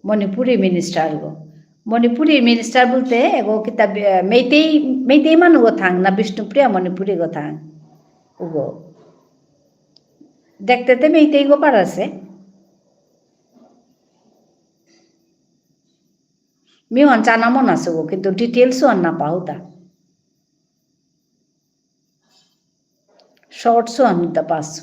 মণিপুরী minister গো। মণিপুরী minister বলতে এগো কিতা, আহ, মেইতেই, মেইতেই মানু গো থাং না বিষ্ণুপ্রিয়া মণিপুরী গো থাং? উগো। দেখতে তে মেইতেই গো পারাসে। মি ওহান চানা মন আছে গো, কিন্তু details ওহান না পাহুতা। Shorts ওহান হুদ্দা পাসু।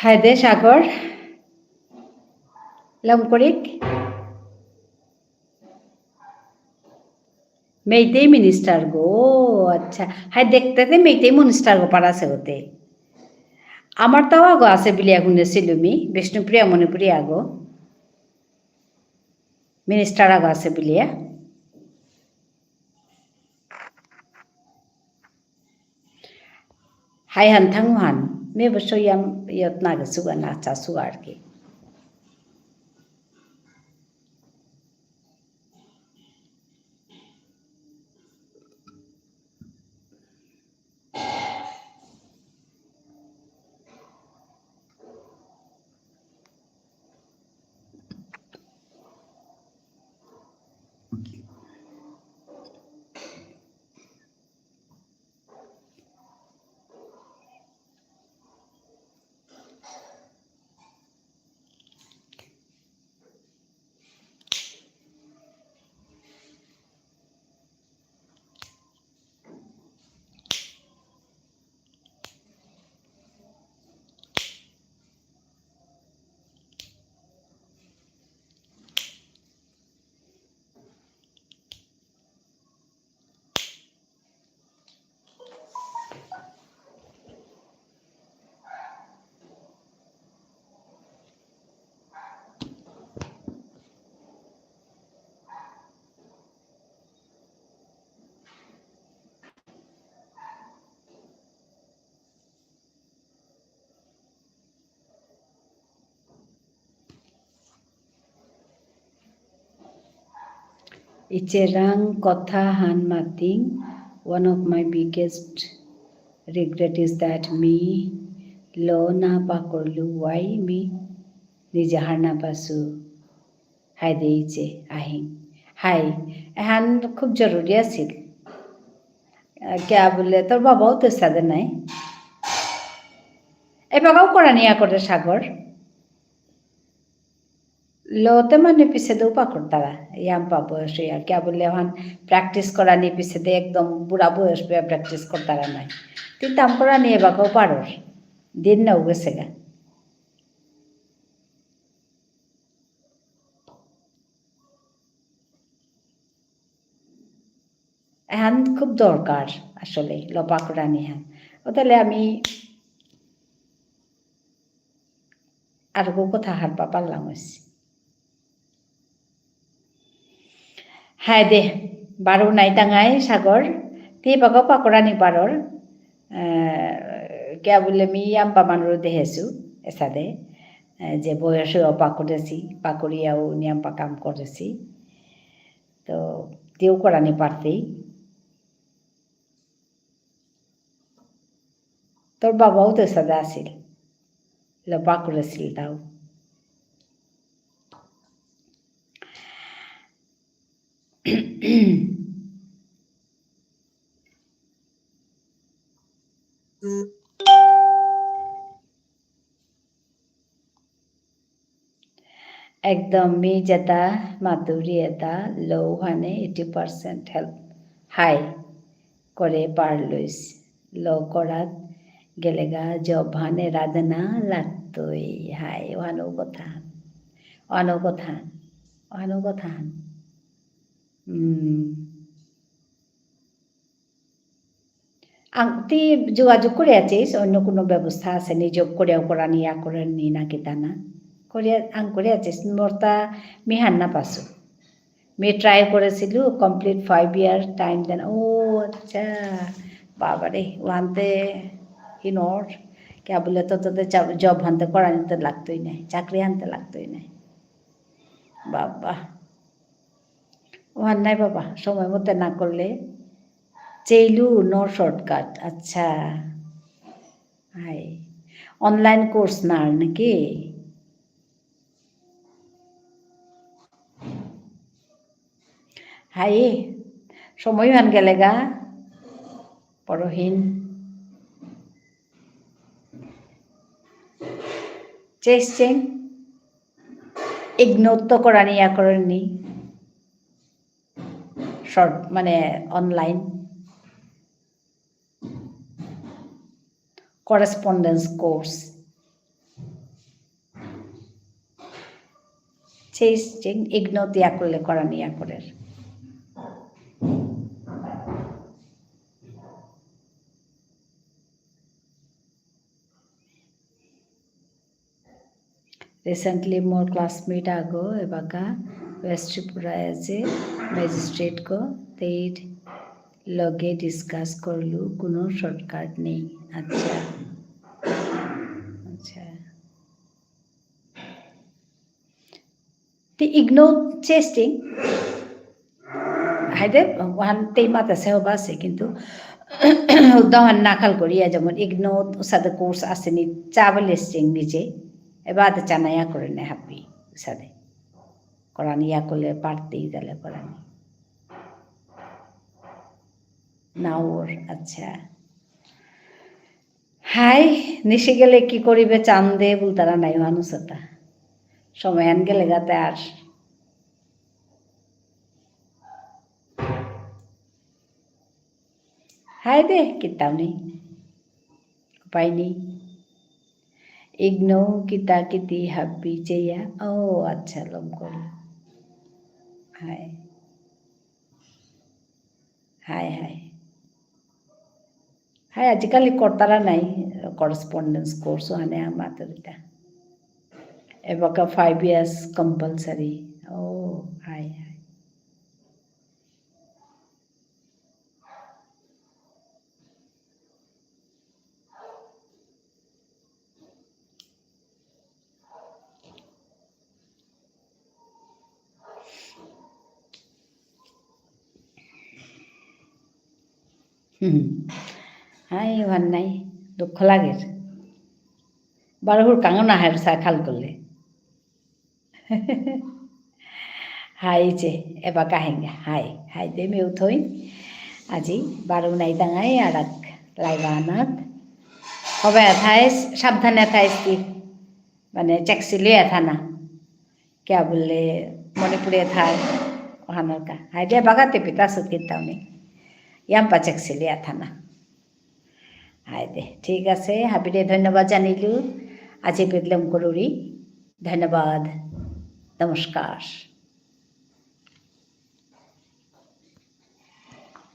হায়দে সাগর, লমকরিক। মেইতেই minister গো, আচ্ছা। হায় দেখতে তে মেইতেই minister গো পারা সেগোতে। আমার তাও আগো আছে বুলিয়া শুনেছিলু মি, বিষ্ণুপ্রিয়া মণিপুরী আগো। Minister আগো আছে বুলিয়া। হাই হান থাং হান, মি অবশ্য ইয়াম ইয়ত না গেসুগা না চাসুগা আর কি। ইচেরাং কথা হান মাতিং, one of my biggest regret is that মি ল না পাকরলু, why মি নিজে হার না পাসু। হাই দে ইচে আহিং। হাই, এহান খুব জরুরি আছিল। আহ, কিয়া বুলে তোর বাবাও তো সাদে নাই। এবাকাও করানি ইয়া করে সাগর। লতে মানে পিছে দৌ পাকরতারা, ইয়াম্পা বয়স ইয়া, কিয়া বুলে ওহান practice করানি পিছে দে একদম বুড়া বয়স পেয়া practice করতারা নাই। তি তাম করানি এবাকাও পারর। দিন নাও গেছেগা। এহান খুব দরকার আসলে, ল পাকরানি হান। ও তাহলে আমি আর গো কথা হারপা পারলাম হইছে। হায় দে, বারো নাই তাঙাই সাগর, তি বাগো পাকরানি বারর, আহ, কিয়া বুলে মি ইয়াম্পা মানুর দেহেসু, এসাদে, আহ, যে বয়সে ও পাকরেসি, পাকরিয়াও নিয়াম্পা কাম করেসি। তো, তেও করানি পারতেই। তোর বাবাও তো সাদা আছিল। লপা করেছিল তাও। একদম মি যেতা মাতুরি এতা ল হানে eighty percent help হাই করে পারলইস। ল করাত গেলেগা job হানে রাধনা লাগতই হাই। ওহানো কথা। ওহানো কথা। ওহানো কথা। হুম। আং-, তি যোগাযোগ করে আছিস, অন্য কোনো ব্যবস্থা আছে নি, job করেও করানি, ইয়া করানি না কিতা না? করে, আং করে আছিস, মোরতা মি হার না পাসু। মি try করেছিল, complete five year time দেন। ও আচ্ছা, বাবারে, ওহানতে হিনর, কিয়া বুলে তো তোদের চা-, job হানতে করানি তো লাগতই নাই, চাকরি হানতে লাগতই নাই। বাবা। ওহান নাই বাবা, সময় মতো না করলে। চেইলু, no shortcut। আচ্ছা। হাই। Online course না নাকি? হাই। সময় হান গেলেগা। পরহীন। চেস চেং। Ignore তো করানি ইয়া করানি। Short, মানে, online। Correspondence course। চেস চেং, ignore দিয়া করলে করানি ইয়া করের। Recently মোর classmate আগো এবাকা West Tripura এ যে magistrate গো, তেইর লগে discuss করলু, কোনো shortcut নেই। আচ্ছা। আচ্ছা। তি ignore চেস চেং। হাইদে, ওহান তেই মাতেসে হবা আসে, কিন্তু উদাহরণ না খাল করিয়া, যেমন ignore সাদে course আসে নি, চাবলে চেং নিজে, এবার তো চানায়া করে নে হাবি, সাদে। করানি ইয়া করলে পারতেই তাহলে করানি। না ওর, আচ্ছা। হাই, নিশি গেলে কি করিবে চান্দে বুলতারা নাই মানুষ এতা। সময় আন গেলেগা তে আর। হাই দে, কিতাও নেই। উপায় নেই। Ignore কিতা কিতি হাবি চেয়া। ও, আচ্ছা, লম করল। হাই। হাই, হাই। হাই, আজিকালি করতারা নাই, correspondence course হানে আ মাতুরিতা। এবাকা five years compulsory। ও, হাই, হাই। হুম। হাই, ওহান নাই। দুঃখ লাগের। বারো হুরকাঙও না হার সা খাল করলে। হাই যে, এবাকা হেঙ্গা। হাই, হাই দে মিউ থই। আজি বারো নাই দাঙাই আরাক live আনাত। হবে থাইস, সাবধানে থাইস কি। মানে, চেকসিলিয়া থানা। কিয়া বুললে, মণিপুরে থাই, ওহানর কা। হাই দে, বাগাতে পিতা সুত কিতাও নেই। ইয়াম্পা চেকসিলিয়া থানা। হাই দে, ঠিক আছে, হাবিরে ধন্যবাদ জানিলু। আজি পেদলম করুরি। ধন্যবাদ। নমস্কার।